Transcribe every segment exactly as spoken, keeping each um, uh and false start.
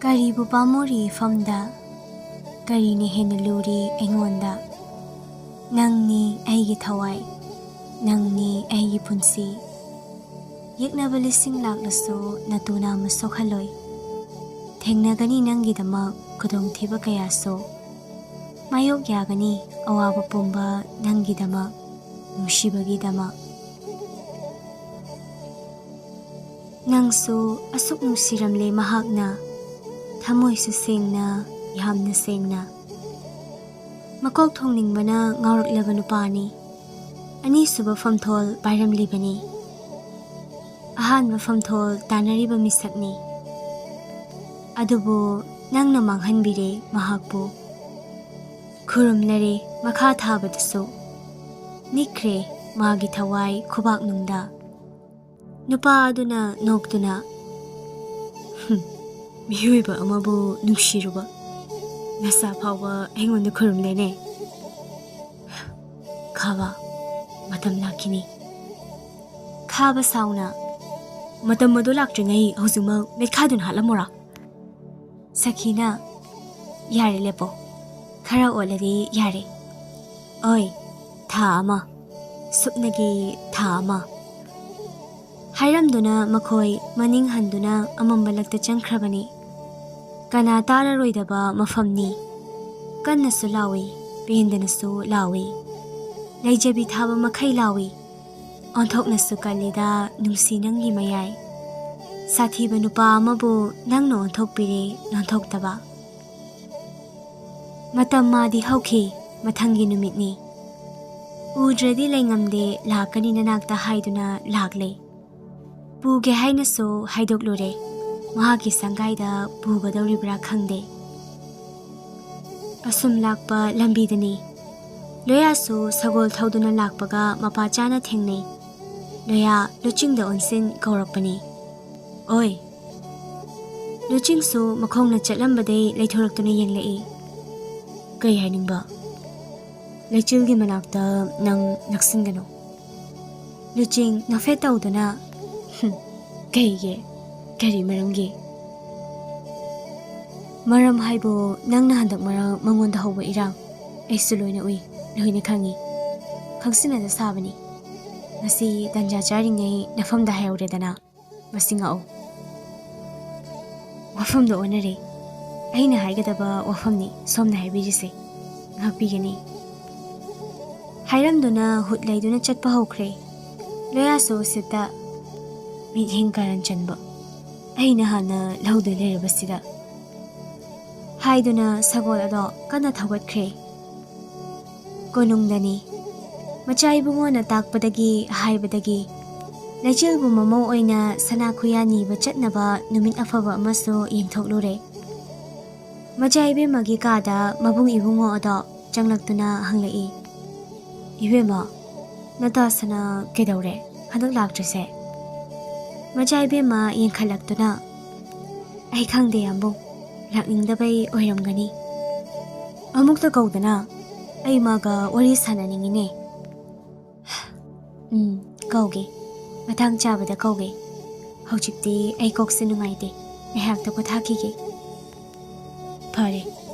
ꯀꯔꯤꯕꯨ ꯄꯥꯝꯃꯨꯔꯤ ꯏꯐꯝꯗ? ꯀꯔꯤꯅ ꯍꯦꯟꯅ ꯂꯨꯔꯤ ꯑꯩꯉꯣꯟꯗ? ꯅꯪꯅꯤ ꯑꯩꯒꯤ ꯊꯋꯥꯏ, ꯅꯪꯅꯤ ꯑꯩꯒꯤ ꯄꯨꯟꯁꯤ꯫ ꯌꯦꯛꯅꯕ ꯂꯤꯁꯤꯡ ꯂꯥꯛꯂꯁꯨ ꯅꯇꯨꯅ ꯑꯃ ꯁꯣꯛꯍꯜꯂꯣꯏ꯫ ꯊꯦꯡꯅꯒꯅꯤ ꯅꯪꯒꯤꯗꯃꯛ ꯈꯨꯗꯣꯡꯊꯤꯕ ꯀꯌꯥꯁꯨ꯫ ꯃꯥꯌꯣꯛ ꯌꯥꯒꯅꯤ ꯑꯋꯥꯕ ꯄꯨꯝꯕ ꯅꯪꯒꯤꯗꯃꯛ, ꯅꯨꯡꯁꯤꯕꯒꯤꯗꯃꯛ꯫ ꯅꯪꯁꯨ ꯑꯁꯨꯛ ꯅꯨꯡꯁꯤꯔꯝꯂꯦ ꯃꯍꯥꯛꯅ, ꯊꯃꯣꯏꯁꯨ ꯁꯦꯡꯅ, ꯌꯥꯝꯅ ꯁꯦꯡꯅ꯫ ꯃꯀꯣꯛ ꯊꯣꯡꯅꯤꯡꯕꯅ ꯉꯥꯎꯔꯛꯂꯕ ꯅꯨꯄꯥꯅꯤ꯫ ꯑꯅꯤꯁꯨꯕ ꯐꯝꯊꯣꯜ ꯄꯥꯏꯔꯝꯂꯤꯕꯅꯤ꯫ ꯑꯍꯥꯟꯕ ꯐꯝꯊꯣꯜ ꯇꯥꯟꯅꯔꯤꯕ ꯃꯤꯁꯛꯅꯤ꯫ ꯑꯗꯨꯕꯨ ꯅꯪꯅ ꯃꯥꯡꯍꯟꯕꯤꯔꯦ ꯃꯍꯥꯛꯄꯨ꯫ ꯈꯨꯔꯨꯝꯂꯔꯦ ꯃꯈꯥ ꯊꯥꯕꯗꯁꯨ꯫ ꯅꯤꯛꯈ꯭ꯔꯦ ꯃꯥꯒꯤ ꯊꯋꯥꯏ ꯈꯨꯕꯥꯛꯅꯨꯡꯗ꯫ ꯅꯨꯄꯥ ꯑꯗꯨꯅ ꯅꯣꯛꯇꯨꯅ, "ꯍꯨꯝ, ꯃꯤꯑꯣꯏꯕ ꯑꯃꯕꯨ ꯅꯨꯡꯁꯤꯔꯨꯕ ꯅꯁꯥ ꯐꯥꯎꯕ ꯑꯩꯉꯣꯟꯗ ꯈꯨꯔꯨꯝꯂꯦꯅꯦ꯫ ꯈꯥꯕ, ꯃꯇꯝ ꯂꯥꯛꯈꯤꯅꯤ꯫" ꯈꯥꯕ ꯁꯥꯎꯅ, "ꯃꯇꯝ ꯑꯗꯨ ꯂꯥꯛꯇ꯭ꯔꯤꯉꯩ ꯍꯧꯖꯤꯛꯃꯛ ꯃꯦꯠꯈꯥꯏꯗꯨꯅ ꯍꯥꯠꯂꯝꯃꯣꯔꯥ?" ꯁꯈꯤꯅ, "ꯌꯥꯔꯦ, ꯂꯦꯞꯄꯣ꯫ ꯈꯔ ꯑꯣꯠꯂꯗꯤ ꯌꯥꯔꯦ꯫ ꯑꯣꯏ, ꯊꯥ ꯑꯃ꯫ ꯁꯨꯞꯅꯒꯤ ꯊꯥ ꯑꯃ꯫" ꯍꯥꯏꯔꯝꯗꯨꯅ ꯃꯈꯣꯏ ꯃꯅꯤꯡ ꯍꯟꯗꯨꯅ ꯑꯃꯝꯕ ꯂꯛꯇ ꯆꯪꯈ꯭ꯔꯕꯅꯤ꯫ ꯀꯅꯥ ꯇꯥꯔꯔꯣꯏꯗꯕ ꯃꯐꯝꯅꯤ꯫ ꯀꯟꯅꯁꯨ ꯂꯥꯎꯏ, ꯄꯦꯟꯗꯅꯁꯨ ꯂꯥꯎꯏ꯫ ꯂꯩꯖꯕꯤ ꯊꯥꯕ ꯃꯈꯩ ꯂꯥꯎꯏ꯫ ꯑꯣꯟꯊꯣꯛꯅꯁꯨ ꯀꯜꯂꯤꯗ ꯅꯨꯡꯁꯤ ꯅꯪꯒꯤ ꯃꯌꯥꯏ꯫ ꯁꯥꯊꯤꯕ ꯅꯨꯄꯥ ꯑꯃꯕꯨ ꯅꯪꯅ ꯑꯣꯟꯊꯣꯛꯄꯤꯔꯦ ꯅꯥꯟꯊꯣꯛꯇꯕ꯫ ꯃꯇꯝ ꯃꯥꯗꯤ ꯍꯧꯈꯤ, ꯃꯊꯪꯒꯤ ꯅꯨꯃꯤꯠꯅꯤ꯫ ꯎꯗ꯭ꯔꯗꯤ ꯂꯩꯉꯝꯗꯦ, ꯂꯥꯛꯀꯅꯤ ꯅꯅꯥꯛꯇ ꯍꯥꯏꯗꯨꯅ ꯂꯥꯛꯂꯦ꯫ ꯄꯨꯒꯦ ꯍꯥꯏꯅꯁꯨ ꯍꯥꯏꯗꯣꯛꯂꯨꯔꯦ, ꯃꯍꯥꯛꯀꯤ ꯁꯪꯒꯥꯏꯗ ꯄꯨꯒꯗꯧꯔꯤꯕ꯭ꯔꯥ ꯈꯪꯗꯦ꯫ ꯑꯁꯨꯝ ꯂꯥꯛꯄ ꯂꯝꯕꯤꯗꯅꯤ꯫ ꯂꯣꯌꯥꯁꯨ ꯁꯒꯣꯜ ꯊꯧꯗꯨꯅ ꯂꯥꯛꯄꯒ ꯃꯄꯥ ꯆꯥꯅ ꯊꯦꯡꯅꯩ꯫ ꯂꯣꯌꯥ ꯂꯨꯆꯤꯡꯗ ꯑꯣꯟꯁꯤꯟ ꯀꯧꯔꯛꯄꯅꯤ꯫ "ꯑꯣꯏ!" ꯂꯨꯆꯤꯡꯁꯨ ꯃꯈꯣꯡꯅ ꯆꯠꯂꯝꯕꯗꯩ ꯂꯩꯊꯣꯔꯛꯇꯨꯅ ꯌꯦꯡꯂꯛꯏ꯫ "ꯀꯩ ꯍꯥꯏꯅꯤꯡꯕ?" "ꯂꯩꯆꯤꯜꯒꯤ ꯃꯅꯥꯛꯇ ꯅꯪ ꯅꯛꯁꯤꯟꯒꯅꯨ꯫" ꯂꯨꯆꯤꯡ ꯅꯣꯛꯐꯦꯠ ꯇꯧꯗꯨꯅ, "ꯍꯨꯝ, ꯀꯩꯒꯤ? ꯀꯔꯤ ꯃꯔꯝꯒꯤ?" ꯃꯔꯝ ꯍꯥꯏꯕꯨ ꯅꯪꯅ ꯍꯟꯗꯛ ꯃꯔꯛ ꯃꯉꯣꯟꯗ ꯍꯧꯕ ꯏꯔꯥꯡ ꯑꯩꯁꯨ ꯂꯣꯏꯅ ꯎꯏ, ꯂꯣꯏꯅ ꯈꯪꯉꯤ꯫ ꯈꯪꯁꯤꯟꯅꯗ ꯁꯥꯕꯅꯤ꯫ ꯉꯁꯤ ꯇꯟꯖꯥ ꯆꯥꯔꯤꯉꯩ ꯅꯐꯝꯗ ꯍꯥꯏꯍꯧꯔꯦꯗꯅ꯫ ꯃꯁꯤ ꯉꯥꯛꯎ꯫ ꯋꯥꯐꯝꯗꯣ ꯑꯣꯟꯅꯔꯦ꯫ ꯑꯩꯅ ꯍꯥꯏꯒꯗꯕ ꯋꯥꯐꯝꯅꯤ ꯁꯣꯝꯅ ꯍꯥꯏꯕꯤꯔꯤꯁꯦ꯫ ꯉꯥꯛꯄꯤꯒꯅꯤ꯫ ꯍꯥꯏꯔꯝꯗꯨꯅ ꯍꯨꯠ ꯂꯩꯗꯨꯅ ꯆꯠꯄ ꯍꯧꯈ꯭ꯔꯦ꯫ ꯂꯣꯌꯥꯁꯨ ꯎꯁꯤꯠꯇ ꯃꯤꯠꯌꯦꯡ ꯀꯥꯔꯟ ꯆꯟꯕ꯫ ꯑꯩꯅ ꯍꯥꯟꯅ ꯂꯧꯗꯨ ꯂꯩꯔꯕꯁꯤꯗ꯫ ꯍꯥꯏꯗꯨꯅ ꯁꯒꯣꯜ ꯑꯗꯣ ꯀꯟꯅ ꯊꯧꯒꯠꯈ꯭ꯔꯦ꯫ ꯀꯣꯅꯨꯡꯗꯅꯤ꯫ ꯃꯆꯥ ꯏꯕꯨꯡꯉꯣꯅ ꯇꯥꯛꯄꯗꯒꯤ, ꯍꯥꯏꯕꯗꯒꯤ, ꯂꯩꯆꯤꯜꯕꯨ ꯃꯃꯧ ꯑꯣꯏꯅ ꯁꯅꯥ ꯈꯨꯌꯥ ꯅꯤꯕ ꯆꯠꯅꯕ ꯅꯨꯃꯤꯠ ꯑꯐꯕ ꯑꯃꯁꯨ ꯌꯦꯡꯊꯣꯛꯂꯨꯔꯦ꯫ ꯃꯆꯥ ꯏꯕꯦꯝꯃꯒꯤ ꯀꯥꯗ ꯃꯕꯨꯡ ꯏꯕꯨꯡꯉꯣ ꯑꯗꯣ ꯆꯪꯂꯛꯇꯨꯅ ꯍꯪꯂꯛꯏ, "ꯏꯕꯦꯝꯃ, ꯅꯇꯥꯁꯅ ꯀꯩꯗꯧꯔꯦ? ꯍꯟꯗꯛ ꯂꯥꯛꯇ꯭ꯔꯤꯁꯦ?" ꯃꯆꯥ ꯏꯕꯦꯝꯃ ꯌꯦꯡꯈꯠꯂꯛꯇꯨꯅ, "ꯑꯩ ꯈꯪꯗꯦ, ꯌꯥꯝꯕꯨꯡ꯫ ꯂꯥꯛꯅꯤꯡꯗꯕꯩ ꯑꯣꯏꯔꯝꯒꯅꯤ꯫ ꯑꯃꯨꯛꯇ ꯀꯧꯗꯅ, ꯑꯩ ꯃꯥꯒ ꯋꯥꯔꯤ ꯁꯥꯟꯅꯅꯤꯡꯉꯤꯅꯦ꯫" "ꯎꯝ, ꯀꯧꯒꯦ꯫ ꯃꯇꯥꯡ ꯆꯥꯕꯗ ꯀꯧꯒꯦ꯫ ꯍꯧꯖꯤꯛꯇꯤ ꯑꯩ ꯀꯣꯛꯁꯦ ꯅꯨꯡꯉꯥꯏꯇꯦ꯫ ꯉꯥꯏꯍꯥꯛꯇ ꯄꯣꯊꯥꯈꯤꯒꯦ꯫" "ꯐꯔꯦ,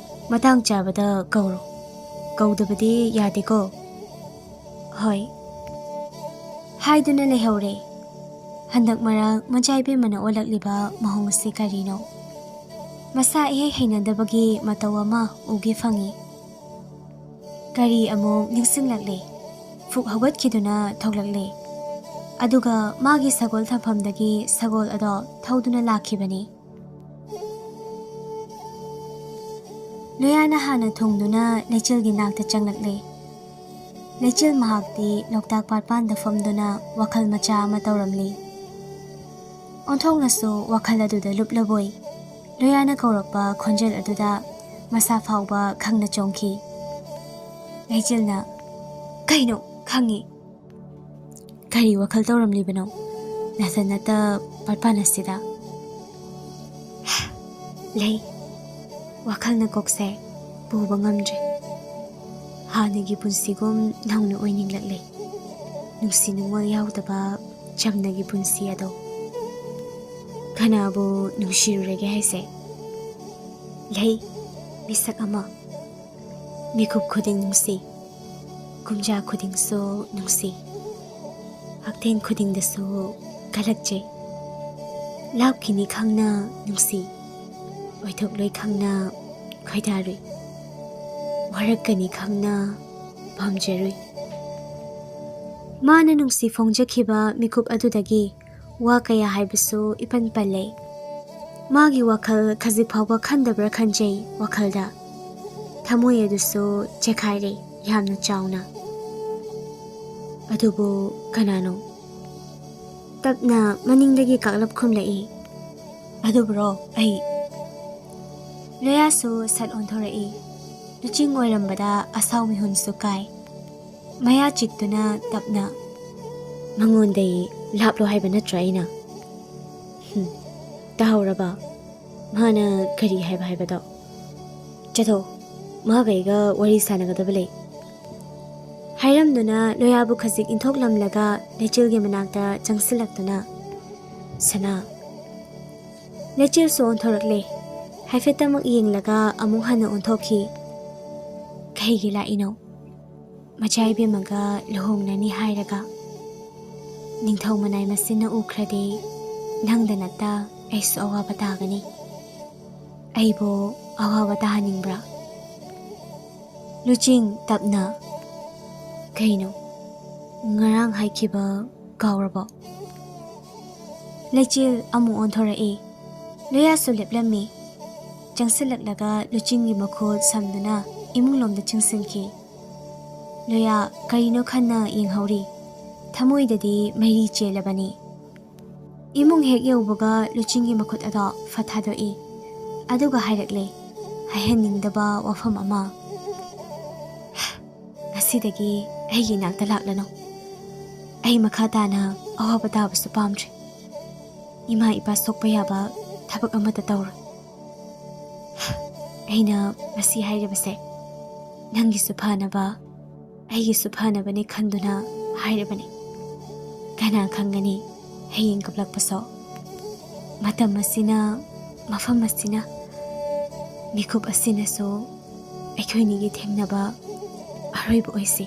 ꯃꯇꯥꯡ ꯆꯥꯕꯗ ꯀꯧꯔꯣ꯫ ꯀꯧꯗꯕꯗꯤ ꯌꯥꯗꯦꯀꯣ꯫" "ꯍꯣꯏ꯫" ꯍꯥꯏꯗꯨꯅ ꯂꯩꯍꯧꯔꯦ꯫ ꯍꯟꯗꯛ ꯃꯔꯛ ꯃꯆꯥ ꯏꯕꯦꯝꯃꯅ ꯑꯣꯜꯂꯛꯂꯤꯕ ꯃꯑꯣꯡ ꯑꯁꯤ ꯀꯔꯤꯅꯣ? ꯃꯁꯥ ꯏꯍꯩ ꯍꯩꯅꯗꯕꯒꯤ ꯃꯇꯧ ꯑꯃ ꯎꯒꯦ ꯐꯪꯉꯤ꯫ ꯀꯔꯤ ꯑꯃꯨꯛ ꯅꯤꯡꯁꯤꯡꯂꯛꯂꯦ꯫ ꯐꯨꯛ ꯍꯧꯒꯠꯈꯤꯗꯨꯅ ꯊꯣꯛꯂꯛꯂꯦ꯫ ꯑꯗꯨꯒ ꯃꯥꯒꯤ ꯁꯒꯣꯜ ꯊꯝꯐꯝꯗꯒꯤ ꯁꯒꯣꯜ ꯑꯗꯣ ꯊꯧꯗꯨꯅ ꯂꯥꯛꯈꯤꯕꯅꯤ꯫ ꯂꯣꯌꯥꯅ ꯍꯥꯟꯅ ꯊꯨꯡꯗꯨꯅ ꯂꯩꯆꯤꯜꯒꯤ ꯅꯥꯛꯇ ꯆꯪꯂꯛꯂꯦ꯫ ꯂꯩꯆꯤꯜ ꯃꯍꯥꯛꯇꯤ ꯂꯣꯛꯇꯥꯛ ꯄꯥꯠꯄꯥꯟꯗ ꯐꯝꯗꯨꯅ ꯋꯥꯈꯜ ꯃꯆꯥ ꯑꯃ ꯇꯧꯔꯝꯂꯤ꯫ ꯑꯣꯟꯊꯣꯛꯅꯁꯨ ꯋꯥꯈꯜ ꯑꯗꯨꯗ ꯂꯨꯞꯂꯕꯣꯏ꯫ ꯂꯣꯌꯥꯅ ꯀꯧꯔꯛꯄ ꯈꯣꯟꯖꯦꯜ ꯑꯗꯨꯗ ꯃꯁꯥ ꯐꯥꯎꯕ ꯈꯪꯅ ꯆꯣꯡꯈꯤ꯫ ꯂꯩꯆꯤꯜꯅ, "ꯀꯩꯅꯣ ꯈꯪꯉꯤ?" "ꯀꯔꯤ ꯋꯥꯈꯜ ꯇꯧꯔꯝꯂꯤꯕꯅꯣ ꯅꯊꯟꯅꯇ ꯄꯥꯠꯄꯥꯟ ꯑꯁꯤꯗ?" "ꯂꯩ꯫ ꯋꯥꯈꯜꯅ ꯀꯣꯛꯁꯦ ꯄꯨꯕ ꯉꯝꯗ꯭ꯔꯦ꯫ ꯍꯥꯟꯅꯒꯤ ꯄꯨꯟꯁꯤꯒꯨꯝ ꯅꯧꯅ ꯑꯣꯏꯅꯤꯡꯂꯛꯂꯦ꯫ ꯅꯨꯡꯁꯤ ꯅꯨꯡꯉꯣꯜ ꯌꯥꯎꯗꯕ ꯆꯝꯅꯒꯤ ꯄꯨꯟꯁꯤ ꯑꯗꯣ꯫ ꯀꯅꯥꯕꯨ ꯅꯨꯡꯁꯤꯔꯨꯔꯒꯦ ꯍꯥꯏꯁꯦ?" ꯂꯩ ꯃꯤꯁꯛ ꯑꯃ, ꯃꯤꯀꯨꯞ ꯈꯨꯗꯤꯡ ꯅꯨꯡꯁꯤ, ꯀꯨꯝꯖꯥ ꯈꯨꯗꯤꯡꯁꯨ ꯅꯨꯡꯁꯤ, ꯍꯛꯊꯦꯡ ꯈꯨꯗꯤꯡꯗꯁꯨ ꯀꯜꯂꯛꯆꯩ꯫ ꯂꯥꯞꯈꯤꯅꯤ ꯈꯪꯅ ꯅꯨꯡꯁꯤ, ꯑꯣꯏꯊꯣꯛꯂꯣꯏ ꯈꯪꯅ ꯈꯣꯏꯗꯥꯔꯨꯏ, ꯋꯥꯔꯛꯀꯅꯤ ꯈꯪꯅ ꯄꯥꯝꯖꯔꯨꯏ꯫ ꯃꯥꯅ ꯅꯨꯡꯁꯤ ꯐꯣꯡꯖꯈꯤꯕ ꯃꯤꯀꯨꯞ ꯑꯗꯨꯗꯒꯤ ꯋꯥ ꯀꯌꯥ ꯍꯥꯏꯕꯁꯨ ꯏꯄꯟ ꯄꯜꯂꯦ꯫ ꯃꯥꯒꯤ ꯋꯥꯈꯜ ꯈꯖꯤꯛ ꯐꯥꯎꯕ ꯈꯟꯗꯕ꯭ꯔꯥ ꯈꯟꯖꯩ ꯋꯥꯈꯜꯗ꯫ ꯊꯃꯣꯏ ꯑꯗꯨꯁꯨ ꯆꯦꯈꯥꯏꯔꯦ ꯌꯥꯝꯅ ꯆꯥꯎꯅ꯫ ꯑꯗꯨꯕꯨ ꯀꯅꯥꯅꯣ? ꯇꯞꯅ ꯃꯅꯤꯡꯗꯒꯤ ꯀꯥꯛꯂꯞ ꯈꯨꯝꯂꯛꯏ꯫ ꯑꯗꯨꯕꯨꯔꯣ ꯑꯩ? ꯂꯣꯌꯥꯁꯨ ꯁꯠ ꯑꯣꯟꯊꯣꯔꯛꯏ꯫ ꯂꯨꯆꯤꯡ ꯑꯣꯏꯔꯝꯕꯗ ꯑꯁꯥꯎ ꯃꯤꯍꯨꯟꯁꯨ ꯀꯥꯏ꯫ ꯃꯌꯥ ꯆꯤꯛꯇꯨꯅ ꯇꯞꯅ, "ꯃꯉꯣꯟꯗꯩ ꯂꯥꯞꯂꯣ ꯍꯥꯏꯕ ꯅꯠꯇ꯭ꯔꯥ ꯑꯩꯅ? ꯍꯨꯝ, ꯇꯥꯍꯧꯔꯕ? ꯃꯥꯅ ꯀꯔꯤ ꯍꯥꯏꯕ ꯍꯥꯏꯕꯗꯣ? ꯆꯠꯊꯣ, ꯃꯥꯒ ꯑꯩꯒ ꯋꯥꯔꯤ ꯁꯥꯟꯅꯒꯗꯕ ꯂꯩ," ꯍꯥꯏꯔꯝꯗꯨꯅ ꯂꯣꯌꯥꯕꯨ ꯈꯖꯤꯛ ꯏꯟꯊꯣꯛꯂꯝꯂꯒ ꯂꯩꯆꯤꯜꯒꯤ ꯃꯅꯥꯛꯇ ꯆꯪꯁꯤꯜꯂꯛꯇꯨꯅ, "ꯁꯅꯥ!" ꯂꯩꯆꯤꯜꯁꯨ ꯑꯣꯟꯊꯣꯔꯛꯂꯦ꯫ ꯍꯥꯏꯐꯦꯠꯇꯃꯛ ꯌꯦꯡꯂꯒ ꯑꯃꯨꯛ ꯍꯟꯅ ꯑꯣꯟꯊꯣꯛꯈꯤ꯫ "ꯀꯩꯒꯤ ꯂꯥꯛꯏꯅꯣ? ꯃꯆꯥ ꯏꯕꯦꯝꯃꯒ ꯂꯨꯍꯣꯡꯂꯅꯤ ꯍꯥꯏꯔꯒ? ꯅꯤꯡꯊꯧ ꯃꯅꯥꯏ ꯃꯁꯤꯅ ꯎꯈ꯭ꯔꯗꯤ ꯅꯪꯗ ꯅꯠꯇ ꯑꯩꯁꯨ ꯑꯋꯥꯕ ꯇꯥꯒꯅꯤ꯫ ꯑꯩꯕꯨ ꯑꯋꯥꯕ ꯇꯥꯍꯟꯅꯤꯡꯕ꯭ꯔꯥ?" ꯂꯨꯆꯤꯡ ꯇꯞꯅ, "ꯀꯩꯅꯣ? ꯉꯔꯥꯡ ꯍꯥꯏꯈꯤꯕ ꯀꯥꯎꯔꯕꯣ?" ꯂꯩꯆꯤꯜ ꯑꯃꯨꯛ ꯑꯣꯟꯊꯣꯔꯛꯏ꯫ ꯂꯣꯌꯥꯁꯨ ꯂꯦꯞꯂꯝꯃꯤ꯫ ꯆꯪꯁꯤꯜꯂꯛꯂꯒ ꯂꯨꯆꯤꯡꯒꯤ ꯃꯈꯨꯠ ꯁꯝꯗꯨꯅ ꯏꯃꯨꯡꯂꯣꯝꯗ ꯆꯤꯡꯁꯤꯟꯈꯤ꯫ ꯂꯣꯌꯥ ꯀꯔꯤꯅꯣ ꯈꯟꯅ ꯌꯦꯡꯍꯧꯔꯤ꯫ ꯊꯃꯣꯏꯗꯗꯤ ꯃꯩꯔꯤ ꯆꯦꯜꯂꯕꯅꯤ꯫ ꯏꯃꯨꯡ ꯍꯦꯛ ꯌꯧꯕꯒ ꯂꯨꯆꯤꯡꯒꯤ ꯃꯈꯨꯠ ꯑꯗꯣ ꯐꯠ ꯊꯥꯗꯣꯛꯏ꯫ ꯑꯗꯨꯒ ꯍꯥꯏꯔꯛꯂꯦ ꯍꯥꯏꯍꯟꯅꯤꯡꯗꯕ ꯋꯥꯐꯝ ꯑꯃ꯫ "ꯉꯁꯤꯗꯒꯤ ꯑꯩꯒꯤ ꯏꯅꯥꯛꯇ ꯂꯥꯛꯂꯅꯨ꯫ ꯑꯩ ꯃꯈꯥ ꯇꯥꯅ ꯑꯋꯥꯕ ꯇꯥꯕꯁꯨ ꯄꯥꯝꯗ꯭ꯔꯦ꯫ ꯏꯃꯥ ꯏꯄꯥ ꯁꯣꯛꯄ ꯌꯥꯕ ꯊꯕꯛ ꯑꯃꯠꯇ ꯇꯧꯔꯣꯏ꯫ ꯑꯩꯅ ꯃꯁꯤ ꯍꯥꯏꯔꯤꯕꯁꯦ ꯅꯪꯒꯤꯁꯨ ꯐꯅꯕ, ꯑꯩꯒꯤꯁꯨ ꯐꯅꯕꯅꯦ ꯈꯟꯗꯨꯅ ꯍꯥꯏꯔꯕꯅꯤ꯫ ꯀꯅꯥ ꯈꯪꯒꯅꯤ ꯍꯌꯦꯡ ꯀꯞꯂꯛꯄꯁꯨ꯫ ꯃꯇꯝ ꯑꯁꯤꯅ, ꯃꯐꯝ ꯑꯁꯤꯅ ꯃꯤꯀꯨꯞ ꯑꯁꯤꯅꯁꯨ ꯑꯩꯈꯣꯏꯅꯤꯒꯤ ꯊꯦꯡꯅꯕ ꯑꯔꯣꯏꯕ ꯑꯣꯏꯁꯤ꯫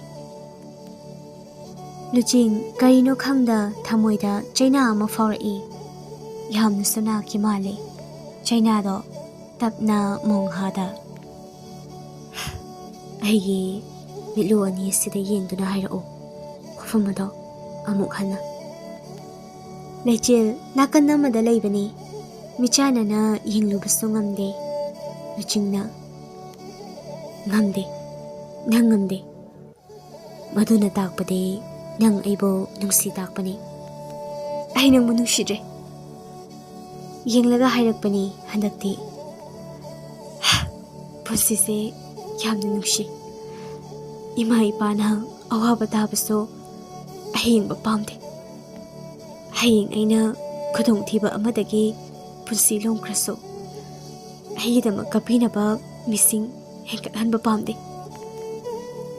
ꯂꯨꯆꯤꯡ, ꯀꯔꯤꯅꯣ ꯈꯪꯗ ꯊꯃꯣꯏꯗ ꯆꯩꯅꯥ ꯑꯃ ꯐꯥꯎꯔꯛꯏ꯫ ꯌꯥꯝꯅꯁꯨ ꯅꯥꯈꯤ ꯃꯥꯜꯂꯤ꯫ ꯆꯩꯅꯥꯗꯣ ꯇꯞꯅ ꯃꯣꯡꯍꯥꯗ, "ꯑꯩꯒꯤ ꯃꯤꯠꯂꯨ ꯑꯅꯤ ꯑꯁꯤꯗ ꯌꯦꯡꯗꯨꯅ ꯍꯥꯏꯔꯛꯎ ꯋꯥꯐꯝ ꯑꯗꯣ ꯑꯃꯨꯛ ꯍꯟꯅ꯫" ꯂꯩꯆꯤꯜ ꯅꯥꯀꯟ ꯑꯃꯗ ꯂꯩꯕꯅꯤ꯫ ꯃꯤꯆꯥꯟꯅꯅ ꯌꯦꯡꯂꯨꯕꯁꯨ ꯉꯝꯗꯦ꯫ ꯂꯨꯆꯤꯡꯅ, "ꯉꯝꯗꯦ, ꯅꯪ ꯉꯝꯗꯦ꯫ ꯃꯗꯨꯅ ꯇꯥꯛꯄꯗꯤ ꯅꯪ ꯑꯩꯕꯨ ꯅꯨꯡꯁꯤ ꯇꯥꯛꯄꯅꯤ꯫" "ꯑꯩ ꯅꯪꯕꯨ ꯅꯨꯡꯁꯤꯗ꯭ꯔꯦ꯫" ꯌꯦꯡꯂꯒ ꯍꯥꯏꯔꯛꯄꯅꯤ ꯍꯟꯗꯛꯇꯤ꯫ ꯄꯨꯟꯁꯤꯁꯦ ꯌꯥꯝꯅ ꯅꯨꯡꯁꯤ꯫ ꯏꯃꯥ ꯏꯄꯥꯅ ꯑꯋꯥꯕ ꯇꯥꯕꯁꯨ ꯑꯩ ꯌꯦꯡꯕ ꯄꯥꯝꯗꯦ꯫ ꯍꯌꯦꯡ ꯑꯩꯅ ꯈꯨꯗꯣꯡꯊꯤꯕ ꯑꯃꯗꯒꯤ ꯄꯨꯟꯁꯤ ꯂꯣꯝꯈ꯭ꯔꯁꯨ, ꯑꯩꯒꯤꯗꯃꯛ ꯀꯞꯄꯤꯅꯕ ꯃꯤꯁꯤꯡ ꯍꯦꯟꯒꯠꯍꯟꯕ ꯄꯥꯝꯗꯦ꯫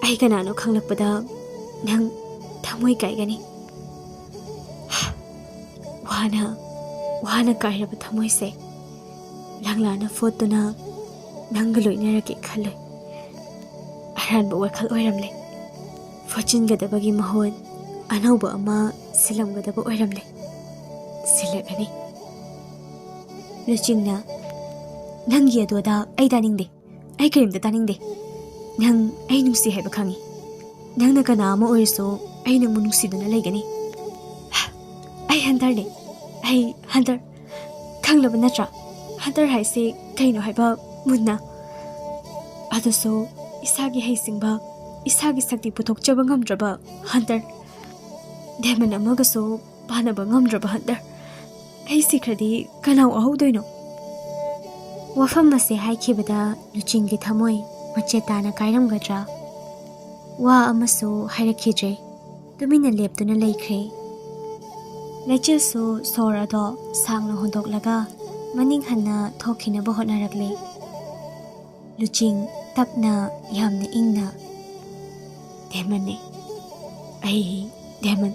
ꯑꯩ ꯀꯅꯥꯅꯣ ꯈꯪꯂꯛꯄꯗ ꯅꯪ ꯊꯃꯣꯏ ꯀꯥꯏꯒꯅꯤ꯫ ꯋꯥꯅ, ꯋꯥꯅ ꯀꯥꯏꯔꯕ ꯊꯃꯣꯏꯁꯦ ꯂꯪꯂꯥꯅ ꯐꯣꯠꯇꯨꯅ ꯅꯪꯒ ꯂꯣꯏꯅꯔꯒꯦ ꯈꯜꯂꯣꯏ꯫ ꯑꯔꯥꯟꯕ ꯋꯥꯈꯜ ꯑꯣꯏꯔꯝꯂꯦ꯫ ꯐꯣꯠꯆꯤꯟꯒꯗꯕꯒꯤ ꯃꯍꯨꯠ ꯑꯅꯧꯕ ꯑꯃ ꯁꯤꯜꯂꯝꯒꯗꯕ ꯑꯣꯏꯔꯝꯂꯦ꯫ ꯁꯤꯜꯂꯛꯑꯅꯤ꯫ ꯂꯨꯆꯤꯡꯅ, "ꯅꯪꯒꯤ ꯑꯗꯨ ꯑꯗꯥ ꯑꯩ ꯇꯥꯅꯤꯡꯗꯦ꯫ ꯑꯩ ꯀꯔꯤꯝꯇ ꯇꯥꯅꯤꯡꯗꯦ꯫ ꯅꯪ ꯑꯩ ꯅꯨꯡꯁꯤ ꯍꯥꯏꯕ ꯈꯪꯉꯤ꯫ ꯅꯪꯅ ꯀꯅꯥ ꯑꯃ ꯑꯣꯏꯔꯁꯨ ꯑꯩ ꯅꯪꯕꯨ ꯅꯨꯡꯁꯤꯗꯨꯅ ꯂꯩꯒꯅꯤ꯫" "ꯑꯩ ꯍꯟꯇꯔꯅꯦ꯫ ꯑꯩ ꯍꯟꯇꯔ꯫ ꯈꯪꯂꯕ ꯅꯠꯇ꯭ꯔꯥ? ꯍꯟꯇꯔ ꯍꯥꯏꯁꯦ ꯀꯩꯅꯣ ꯍꯥꯏꯕ ꯃꯨꯟꯅ꯫ ꯑꯗꯨꯁꯨ ꯏꯁꯥꯒꯤ ꯍꯩꯁꯤꯡꯕ, ꯏꯁꯥꯒꯤ ꯁꯛꯇꯤ ꯄꯨꯊꯣꯛꯆꯕ ꯉꯝꯗ꯭ꯔꯕ ꯍꯟꯇꯔ꯫ ꯗꯦꯃꯟ ꯑꯃꯒꯁꯨ ꯄꯥꯟꯅꯕ ꯉꯝꯗ꯭ꯔꯕ ꯍꯟꯇꯔ꯫ ꯑꯩ ꯁꯤꯈ꯭ꯔꯗꯤ ꯀꯅꯥ ꯎꯍꯧꯗꯣꯏꯅꯣ?" ꯋꯥꯐꯝ ꯑꯁꯤ ꯍꯥꯏꯈꯤꯕꯗ ꯂꯨꯆꯤꯡꯒꯤ ꯊꯃꯣꯏ ꯃꯆꯦꯠ ꯇꯥꯅ ꯀꯥꯏꯔꯝꯒꯗ꯭ꯔꯥ? ꯋꯥ ꯑꯃꯁꯨ ꯍꯥꯏꯔꯛꯈꯤꯗ꯭ꯔꯦ꯫ ꯇꯨꯃꯤꯟꯅ ꯂꯦꯞꯇꯨꯅ ꯂꯩꯈ꯭ꯔꯦ꯫ ꯂꯩꯆꯤꯜꯁꯨ ꯁꯣꯔ ꯑꯗꯣ ꯁꯥꯡꯅ ꯍꯣꯟꯗꯣꯛꯂꯒ ꯃꯅꯤꯡ ꯍꯟꯅ ꯊꯣꯛꯈꯤꯅꯕ ꯍꯣꯠꯅꯔꯛꯂꯦ꯫ ꯂꯨꯆꯤꯡ ꯇꯞꯅ, ꯌꯥꯝꯅ ꯏꯪꯅ, "ꯗꯦꯃꯟꯅꯦ꯫ ꯑꯩ ꯗꯦꯃꯟ꯫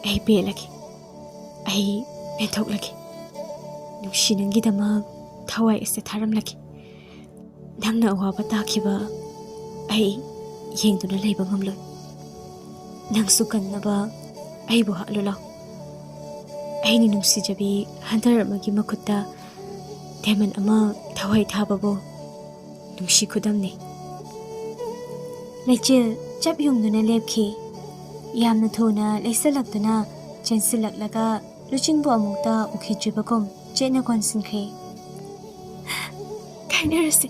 ꯑꯩ ꯄꯦꯜꯂꯒꯦ꯫ ꯑꯩ ꯄꯦꯟꯊꯣꯛꯂꯒꯦ꯫ ꯅꯨꯡꯁꯤ, ꯅꯪꯒꯤꯗꯃꯛ ꯊꯋꯥꯏ ꯑꯁꯦ ꯊꯥꯔꯝꯂꯒꯦ꯫ ꯅꯪꯅ ꯑꯋꯥꯕ ꯇꯥꯈꯤꯕ ꯑꯩ ꯌꯦꯡꯗꯨꯅ ꯂꯩꯕ ꯉꯝꯂꯣꯏ꯫ ꯅꯪꯁꯨ ꯀꯟꯅꯕ ꯑꯩꯕꯨ ꯍꯥꯠꯂꯨ ꯂꯥꯎ꯫ ꯑꯩꯅ ꯅꯨꯡꯁꯤꯖꯕꯤ ꯍꯟꯇꯔ ꯑꯃꯒꯤ ꯃꯈꯨꯠꯇ ꯗꯥꯏꯃꯟ ꯑꯃ ꯊꯋꯥꯏ ꯊꯥꯕꯕꯨ ꯅꯨꯡꯁꯤ ꯈꯨꯗꯝꯅꯤ꯫ ꯂꯩꯆꯤꯜ ꯆꯞ ꯌꯨꯡꯗꯨꯅ ꯂꯦꯞꯈꯤ꯫ ꯌꯥꯝꯅ ꯊꯨꯅ ꯂꯩꯁꯜꯂꯛꯇꯨꯅ ꯆꯦꯟꯁꯤꯜꯂꯛꯂꯒ ꯂꯨꯆꯤꯡꯕꯨ ꯑꯃꯨꯛꯇ ꯎꯈꯤꯗ꯭ꯔꯤꯕꯒꯨꯝ ꯆꯦꯠꯅ ꯀꯣꯟꯁꯤꯟꯈ꯭ꯔꯦ꯫ "ꯀꯥꯏꯅꯔꯁꯤ꯫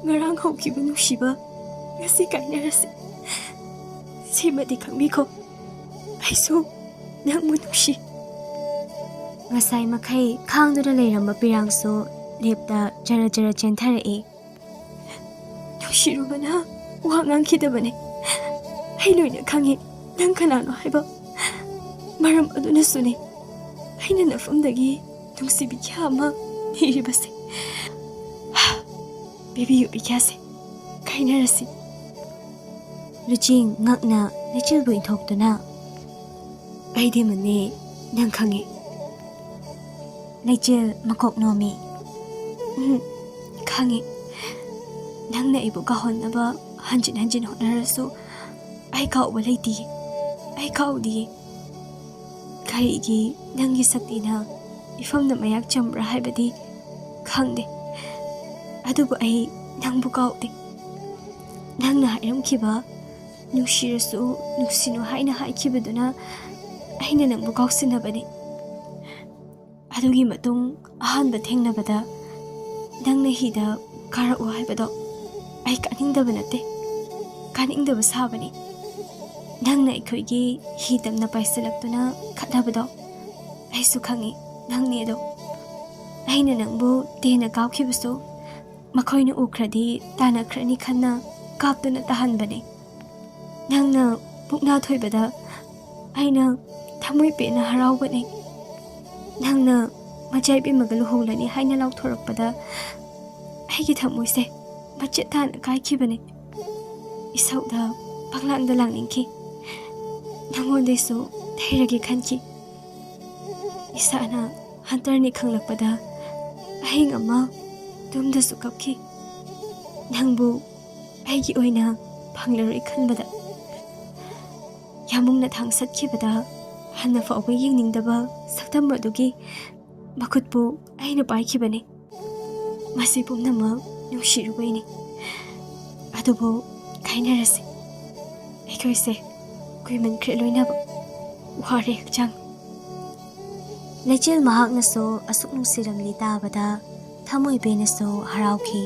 ꯉꯔꯥꯡ ꯍꯧꯈꯤꯕ ꯅꯨꯡꯁꯤꯕ ꯉꯁꯤ ꯀꯥꯏꯅꯔꯁꯤ꯫ ꯁꯤꯃꯗꯤ ꯈꯪꯕꯤꯈꯣ, ꯑꯩꯁꯨ ꯅꯪꯕꯨ ꯅꯨꯡꯁꯤ꯫" ꯉꯁꯥꯏ ꯃꯈꯩ ꯈꯥꯡꯗꯨꯅ ꯂꯩꯔꯝꯕ ꯄꯤꯔꯥꯡꯁꯨ ꯂꯦꯞꯇ ꯖꯔ ꯖꯔ ꯆꯦꯟꯊꯔꯛꯏ꯫ "ꯅꯨꯡꯁꯤꯔꯨꯕꯅ ꯋꯥ ꯉꯥꯡꯈꯤꯗꯕꯅꯦ꯫ ꯑꯩ ꯂꯣꯏꯅ ꯈꯪꯉꯤ ꯅꯪ ꯀꯅꯥꯅꯣ ꯍꯥꯏꯕ꯫ ꯃꯔꯝ ꯑꯗꯨꯅꯁꯨꯅꯦ ꯑꯩꯅ ꯅꯐꯝꯗꯒꯤ ꯅꯨꯡꯁꯤꯕꯤ ꯀꯌꯥ ꯑꯃ ꯅꯤꯔꯤꯕꯁꯦ꯫ ꯄꯤꯕꯤꯌꯨ ꯕꯤꯀ꯭ꯌꯥꯁꯦ, ꯀꯥꯏꯅꯔꯁꯤ꯫" ꯂꯨꯆꯤꯡ ꯉꯛꯅ ꯂꯩꯆꯤꯜꯕꯨ ꯏꯟꯊꯣꯛꯇꯨꯅ, "ꯑꯩꯗꯤ ꯃꯅꯦ, ꯅꯪ ꯈꯪꯉꯤ꯫" ꯂꯩꯆꯤꯜ ꯃꯀꯣꯛ ꯅꯣꯝꯃꯤ꯫ "ꯎꯝ, ꯈꯪꯉꯤ꯫ ꯅꯪꯅ ꯑꯩꯕꯨ ꯀꯥꯎꯍꯟꯅꯕ ꯍꯟꯖꯤꯟ ꯍꯟꯖꯤꯟ ꯍꯣꯠꯅꯔꯁꯨ ꯑꯩ ꯀꯥꯎꯕ ꯂꯩꯇꯤꯌꯦ꯫ ꯑꯩ ꯀꯥꯎꯗꯤꯌꯦ꯫ ꯀꯔꯤꯒꯤ ꯅꯪꯒꯤ ꯁꯛꯇꯤꯅ ꯏꯐꯝꯗ ꯃꯌꯥꯛ ꯆꯝꯕ꯭ꯔꯥ ꯍꯥꯏꯕꯗꯤ ꯈꯪꯗꯦ꯫ ꯑꯗꯨꯕꯨ ꯑꯩ ꯅꯪꯕꯨ ꯀꯥꯎꯗꯦ꯫ ꯅꯪꯅ ꯍꯥꯏꯔꯝꯈꯤꯕ 'ꯅꯨꯡꯁꯤꯔꯁꯨ ꯅꯨꯡꯁꯤꯅꯨ' ꯍꯥꯏꯅ ꯍꯥꯏꯈꯤꯕꯗꯨꯅ ꯑꯩꯅ ꯅꯪꯕꯨ ꯀꯥꯎꯁꯤꯟꯅꯕꯅꯤ꯫ ꯑꯗꯨꯒꯤ ꯃꯇꯨꯡ ꯑꯍꯥꯟꯕ ꯊꯦꯡꯅꯕꯗ ꯅꯪꯅ ꯍꯤꯗ ꯀꯥꯔꯛꯎ ꯍꯥꯏꯕꯗꯣ ꯑꯩ ꯀꯥꯅꯤꯡꯗꯕ ꯅꯠꯇꯦ, ꯀꯥꯅꯤꯡꯗꯕ ꯁꯥꯕꯅꯤ꯫ ꯅꯪꯅ ꯑꯩꯈꯣꯏꯒꯤ ꯍꯤ ꯇꯝꯅ ꯄꯥꯏꯁꯤꯜꯂꯛꯇꯨꯅ ꯈꯠꯅꯕꯗꯣ ꯑꯩꯁꯨ ꯈꯪꯉꯤ ꯅꯪꯅꯦ ꯑꯗꯣ꯫ ꯑꯩꯅ ꯅꯪꯕꯨ ꯇꯦꯟꯅ ꯀꯥꯞꯈꯤꯕꯁꯨ ꯃꯈꯣꯏꯅ ꯎꯈ꯭ꯔꯗꯤ ꯇꯥꯟꯅꯈ꯭ꯔꯅꯤ ꯈꯟꯅ ꯀꯥꯞꯇꯨꯅ ꯇꯥꯍꯟꯕꯅꯦ꯫ ꯅꯪꯅ ꯄꯨꯛꯅꯥ ꯊꯣꯏꯕꯗ ꯑꯩꯅ ꯊꯃꯣꯏ ꯄꯦꯟꯅ ꯍꯔꯥꯎꯕꯅꯦ꯫ ꯅꯪꯅ ꯃꯆꯥ ꯏꯕꯦꯝꯃꯒ ꯂꯨꯍꯣꯡꯂꯅꯤ ꯍꯥꯏꯅ ꯂꯥꯎꯊꯣꯔꯛꯄꯗ ꯑꯩꯒꯤ ꯊꯃꯣꯏꯁꯦ ꯃꯆꯦꯠ ꯇꯥꯅ ꯀꯥꯏꯈꯤꯕꯅꯦ꯫ ꯏꯁꯧꯗ ꯄꯪꯂꯥꯡꯗ ꯂꯥꯡꯅꯤꯡꯈꯤ꯫ ꯅꯪꯉꯣꯟꯗꯩꯁꯨ ꯊꯩꯔꯒꯦ ꯈꯟꯈꯤ꯫ ꯏꯁꯥꯅ ꯍꯟꯇꯔꯅꯤ ꯈꯪꯂꯛꯄꯗ ꯑꯍꯤꯡ ꯑꯃ ꯇꯨꯝꯗꯁꯨ ꯀꯞꯈꯤ꯫ ꯅꯪꯕꯨ ꯑꯩꯒꯤ ꯑꯣꯏꯅ ꯐꯪꯂꯔꯣꯏ ꯈꯟꯕꯗ꯫ ꯌꯥꯃꯨꯡꯅ ꯊꯥꯡ ꯁꯠꯈꯤꯕꯗ ꯍꯟꯅ ꯐꯥꯎꯕ ꯌꯦꯡꯅꯤꯡꯗꯕ ꯁꯛꯇꯝ ꯑꯗꯨꯒꯤ ꯃꯈꯨꯠꯄꯨ ꯑꯩꯅ ꯄꯥꯏꯈꯤꯕꯅꯤ꯫ ꯃꯁꯤ ꯄꯨꯝꯅꯃꯛ ꯅꯨꯡꯁꯤꯔꯨꯕꯩꯅꯤ꯫ ꯑꯗꯨꯕꯨ ꯀꯥꯏꯅꯔꯁꯤ꯫ ꯑꯩꯈꯣꯏꯁꯦ ꯀꯨꯏꯃꯟꯈ꯭ꯔꯦ ꯂꯣꯏꯅꯕ꯫ ꯋꯥꯔꯦ ꯍꯛꯆꯥꯡ꯫ ꯂꯩꯆꯤꯜ ꯃꯍꯥꯛꯅꯁꯨ ꯑꯁꯨꯛ ꯅꯨꯡꯁꯤꯔꯝꯂꯤ ꯇꯥꯕꯗ ꯊꯃꯣꯏ ꯄꯦꯟꯅꯁꯨ ꯍꯔꯥꯎꯈꯤ꯫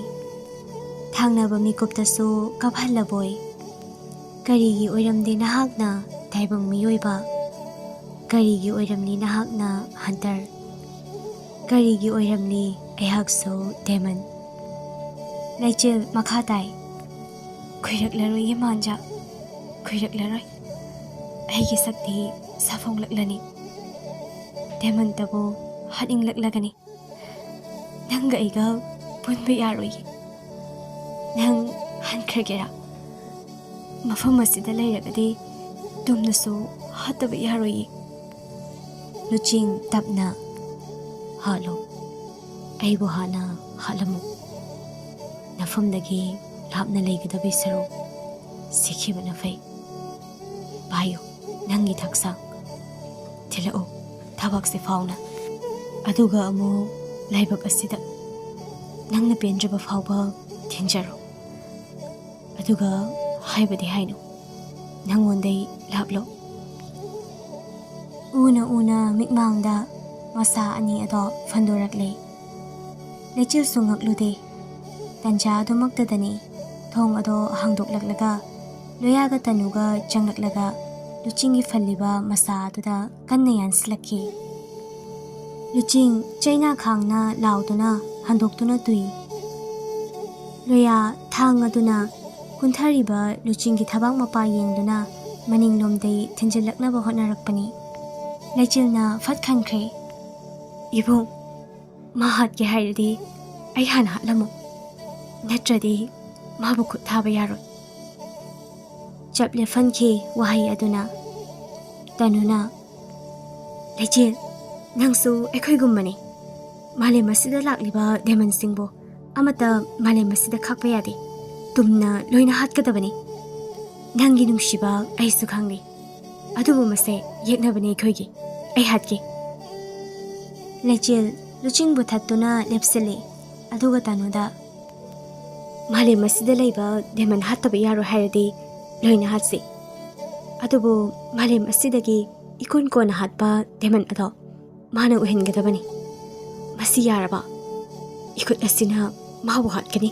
ꯊꯥꯡꯅꯕ ꯃꯤꯀꯨꯞꯇꯁꯨ ꯀꯞꯍꯜꯂꯕꯣꯏ꯫ ꯀꯔꯤꯒꯤ ꯑꯣꯏꯔꯝꯗꯦ ꯅꯍꯥꯛꯅ ꯇꯥꯏꯕꯪ ꯃꯤꯑꯣꯏꯕ? ꯀꯔꯤꯒꯤ ꯑꯣꯏꯔꯝꯂꯤ ꯅꯍꯥꯛꯅ ꯍꯟꯇꯔ? ꯀꯔꯤꯒꯤ ꯑꯣꯏꯔꯝꯂꯤ ꯑꯩꯍꯥꯛꯁꯨ ꯗꯦꯃꯟ? ꯂꯩꯆꯤꯜ ꯃꯈꯥ ꯇꯥꯏ꯫ ꯀꯨꯏꯔꯛꯂꯔꯣꯏꯌꯦ ꯃꯥꯟꯖꯥ, ꯀꯨꯏꯔꯛꯂꯔꯣꯏ꯫ ꯑꯩꯒꯤ ꯁꯛꯇꯤ ꯁꯥꯐꯣꯡꯂꯛꯂꯅꯤ꯫ ꯗꯦꯃꯟꯇꯕꯨ ꯍꯥꯠꯅꯤꯡꯂꯛꯂꯒꯅꯤ꯫ ꯅꯪꯒ ꯑꯩꯒ ꯄꯨꯟꯕ ꯌꯥꯔꯣꯏꯌꯦ꯫ ꯅꯪ ꯍꯟꯈ꯭ꯔꯒꯦꯔꯥ? ꯃꯐꯝ ꯑꯁꯤꯗ ꯂꯩꯔꯒꯗꯤ ꯇꯨꯝꯅꯁꯨ ꯍꯥꯠꯇꯕ ꯌꯥꯔꯣꯏꯌꯦ꯫ ꯂꯨꯆꯤꯡ ꯇꯞꯅ, "ꯍꯥꯠꯂꯣ꯫ ꯑꯩꯕꯨ ꯍꯥꯟꯅ ꯍꯥꯠꯂꯝꯃꯨ꯫ ꯅꯐꯝꯗꯒꯤ ꯂꯥꯞꯅ ꯂꯩꯒꯗꯕꯒꯤ ꯁꯔꯨꯛ ꯁꯤꯈꯤꯕꯅ ꯐꯩ꯫ ꯄꯥꯏꯌꯨ, ꯅꯪꯒꯤ ꯊꯛꯁꯥꯡ꯫ ꯊꯤꯜꯂꯛꯎ ꯊꯕꯥꯛꯁꯦ ꯐꯥꯎꯅ꯫ ꯑꯗꯨꯒ ꯑꯃꯨꯛ ꯂꯥꯏꯕꯛ ꯑꯁꯤꯗ ꯅꯪꯅ ꯄꯦꯟꯖꯕ ꯐꯥꯎꯕ ꯊꯤꯟꯖꯔꯣ꯫ ꯑꯗꯨꯒ ꯍꯥꯏꯕꯗꯤ ꯍꯥꯏꯅꯨ, ꯅꯪꯉꯣꯟꯗꯩ ꯂꯥꯞꯂꯣ꯫" ꯎꯅ ꯎꯅ ꯃꯤꯠꯃꯥꯡꯗ ꯃꯁꯥ ꯑꯅꯤ ꯑꯗꯣ ꯐꯟꯗꯣꯔꯛꯂꯦ꯫ ꯂꯩꯆꯤꯜꯁꯨ ꯉꯛꯂꯨꯗꯦ꯫ ꯇꯟꯖꯥ ꯑꯗꯨꯃꯛꯇꯗꯅꯤ ꯊꯣꯡ ꯑꯗꯣ ꯍꯥꯡꯗꯣꯛꯂꯛꯂꯒ ꯂꯣꯌꯥꯒ ꯇꯅꯨꯒ ꯆꯪꯂꯛꯂꯒ ꯂꯨꯆꯤꯡꯒꯤ ꯐꯜꯂꯤꯕ ꯃꯁꯥ ꯑꯗꯨꯗ ꯀꯟꯅ ꯌꯥꯟꯁꯤꯜꯂꯛꯈꯤ꯫ ꯂꯨꯆꯤꯡ ꯆꯩꯅꯥ ꯈꯥꯡꯅ ꯂꯥꯎꯗꯨꯅ ꯍꯟꯗꯣꯛꯇꯨꯅ ꯇꯨꯏ꯫ ꯂꯣꯌꯥ ꯊꯥꯡ ꯑꯗꯨꯅ ꯀꯨꯟꯊꯔꯤꯕ ꯂꯨꯆꯤꯡꯒꯤ ꯊꯕꯥꯛ ꯃꯄꯥ ꯌꯦꯡꯗꯨꯅ ꯃꯅꯤꯡꯂꯣꯝꯗꯩ ꯊꯤꯟꯖꯤꯜꯂꯛꯅꯕ ꯍꯣꯠꯅꯔꯛꯄꯅꯤ꯫ ꯂꯩꯆꯤꯜꯅ ꯐꯠ ꯈꯟꯈ꯭ꯔꯦ꯫ "ꯏꯕꯨꯡ, ꯃꯥ ꯍꯥꯠꯀꯦ ꯍꯥꯏꯔꯗꯤ ꯑꯩ ꯍꯥꯟꯅ ꯍꯥꯠꯂꯝꯃꯨ, ꯅꯠꯇ꯭ꯔꯗꯤ ꯃꯥꯕꯨ ꯈꯨꯠ ꯊꯥꯕ ꯌꯥꯔꯣꯏ꯫" ꯆꯞ ꯂꯦꯞꯍꯟꯈꯤ ꯋꯥꯍꯩ ꯑꯗꯨꯅ꯫ ꯇꯅꯨꯅ, "ꯂꯩꯆꯤꯜ, ꯅꯪꯁꯨ ꯑꯩꯈꯣꯏꯒꯨꯝꯕꯅꯤ꯫ ꯃꯥꯂꯦꯝ ꯑꯁꯤꯗ ꯂꯥꯛꯂꯤꯕ ꯗꯦꯃꯟꯁꯤꯡꯕꯨ ꯑꯃꯠꯇ ꯃꯥꯂꯦꯝ ꯑꯁꯤꯗ ꯈꯥꯛꯄ ꯌꯥꯗꯦ꯫ ꯇꯨꯝꯅ ꯂꯣꯏꯅ ꯍꯥꯠꯀꯗꯕꯅꯤ꯫ ꯅꯪꯒꯤ ꯅꯨꯡꯁꯤꯕ ꯑꯩꯁꯨ ꯈꯪꯂꯤ, ꯑꯗꯨꯕꯨ ꯃꯁꯦ ꯌꯦꯛꯅꯕꯅꯤ ꯑꯩꯈꯣꯏꯒꯤ꯫ ꯑꯩ ꯍꯥꯠꯀꯦ꯫ ꯂꯩꯆꯤꯜ ꯂꯨꯆꯤꯡꯕꯨ ꯊꯠꯇꯨꯅ ꯂꯦꯞꯁꯤꯜꯂꯤ, ꯑꯗꯨꯒ ꯇꯥꯅꯨꯗ, "ꯃꯥꯂꯦꯝ ꯑꯁꯤꯗ ꯂꯩꯕ ꯗꯦꯃꯟ ꯍꯥꯠꯇꯕ ꯌꯥꯔꯣꯏ ꯍꯥꯏꯔꯗꯤ ꯂꯣꯏꯅ ꯍꯥꯠꯁꯤ, ꯑꯗꯨꯕꯨ ꯃꯥꯂꯦꯝ ꯑꯁꯤꯗꯒꯤ ꯏꯀꯣꯟ ꯀꯣꯟꯅ ꯍꯥꯠꯄ ꯗꯦꯃꯟ ꯑꯗꯣ ꯃꯥꯅ ꯑꯣꯏꯍꯟꯒꯗꯕꯅꯤ꯫ ꯃꯁꯤ ꯌꯥꯔꯕ? ꯏꯈꯨꯠ ꯑꯁꯤꯅ ꯃꯥꯕꯨ ꯍꯥꯠꯀꯅꯤ꯫"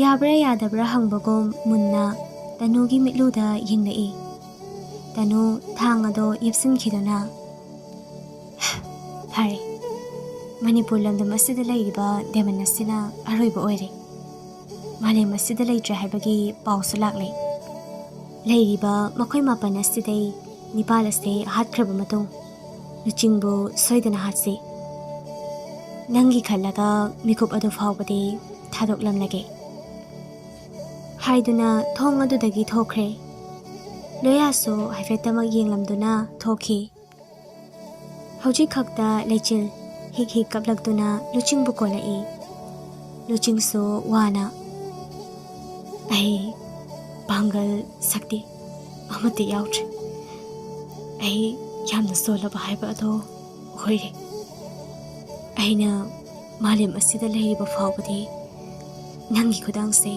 ꯌꯥꯕ꯭ꯔꯥ ꯌꯥꯗꯕ꯭ꯔꯥ ꯍꯪꯕꯒꯨꯝ ꯃꯨꯟꯅ ꯇꯅꯨꯒꯤ ꯃꯤꯠꯂꯨꯗ ꯌꯦꯡꯂꯛꯏ꯫ ꯇꯅꯨ ꯊꯥꯡ ꯑꯗꯣ ꯌꯦꯞꯁꯤꯟꯈꯤꯗꯨꯅ, "ꯐꯔꯦ, ꯃꯅꯤꯄꯨꯔ ꯂꯝꯗꯝ ꯑꯁꯤꯗ ꯂꯩꯔꯤꯕ ꯗꯦꯃꯟ ꯑꯁꯤꯅ ꯑꯔꯣꯏꯕ ꯑꯣꯏꯔꯦ꯫ ꯃꯥꯂꯦꯝ ꯑꯁꯤꯗ ꯂꯩꯇ꯭ꯔꯦ ꯍꯥꯏꯕꯒꯤ ꯄꯥꯎꯁꯨ ꯂꯥꯛꯂꯦ꯫ ꯂꯩꯔꯤꯕ ꯃꯈꯣꯏ ꯃꯥꯄꯟ ꯑꯁꯤꯗꯩ ꯅꯤꯄꯥꯜ ꯑꯁꯦ ꯍꯥꯠꯈ꯭ꯔꯕ ꯃꯇꯨꯡ, ꯂꯨꯆꯤꯡꯕꯨ ꯁꯣꯏꯗꯅ ꯍꯥꯠꯁꯤ꯫ ꯅꯪꯒꯤ ꯈꯜꯂꯒ ꯃꯤꯀꯨꯞ ꯑꯗꯨ ꯐꯥꯎꯕꯗꯤ ꯊꯥꯗꯣꯛꯂꯝꯂꯒꯦ꯫" ꯍꯥꯏꯗꯨꯅ ꯊꯣꯡ ꯑꯗꯨꯗꯒꯤ ꯊꯣꯛꯈ꯭ꯔꯦ꯫ ꯂꯣꯌꯥꯁꯨ ꯍꯥꯏꯐꯦꯠꯇꯃꯛ ꯌꯦꯡꯂꯝꯗꯨꯅ ꯊꯣꯛꯈꯤ꯫ ꯍꯧꯖꯤꯛ ꯈꯛꯇ ꯂꯩꯆꯤꯜ ꯍꯤꯛ ꯍꯤꯛ ꯀꯞꯂꯛꯇꯨꯅ ꯂꯨꯆꯤꯡꯕꯨ ꯀꯣꯜꯂꯛꯏ꯫ ꯂꯨꯆꯤꯡꯁꯨ ꯋꯥꯅ, "ꯑꯩ ꯄꯥꯡꯒꯜ ꯁꯛꯇꯤ ꯑꯃꯠꯇ ꯌꯥꯎꯗ꯭ꯔꯦ꯫ ꯑꯩ ꯌꯥꯝꯅ ꯁꯣꯜꯂꯕ ꯍꯥꯏꯕ ꯑꯗꯣ ꯑꯣꯏꯔꯦ꯫ ꯑꯩꯅ ꯃꯥꯂꯦꯝ ꯑꯁꯤꯗ ꯂꯩꯔꯤꯕ ꯐꯥꯎꯕꯗꯤ ꯅꯪꯒꯤ ꯈꯨꯗꯥꯡꯁꯦ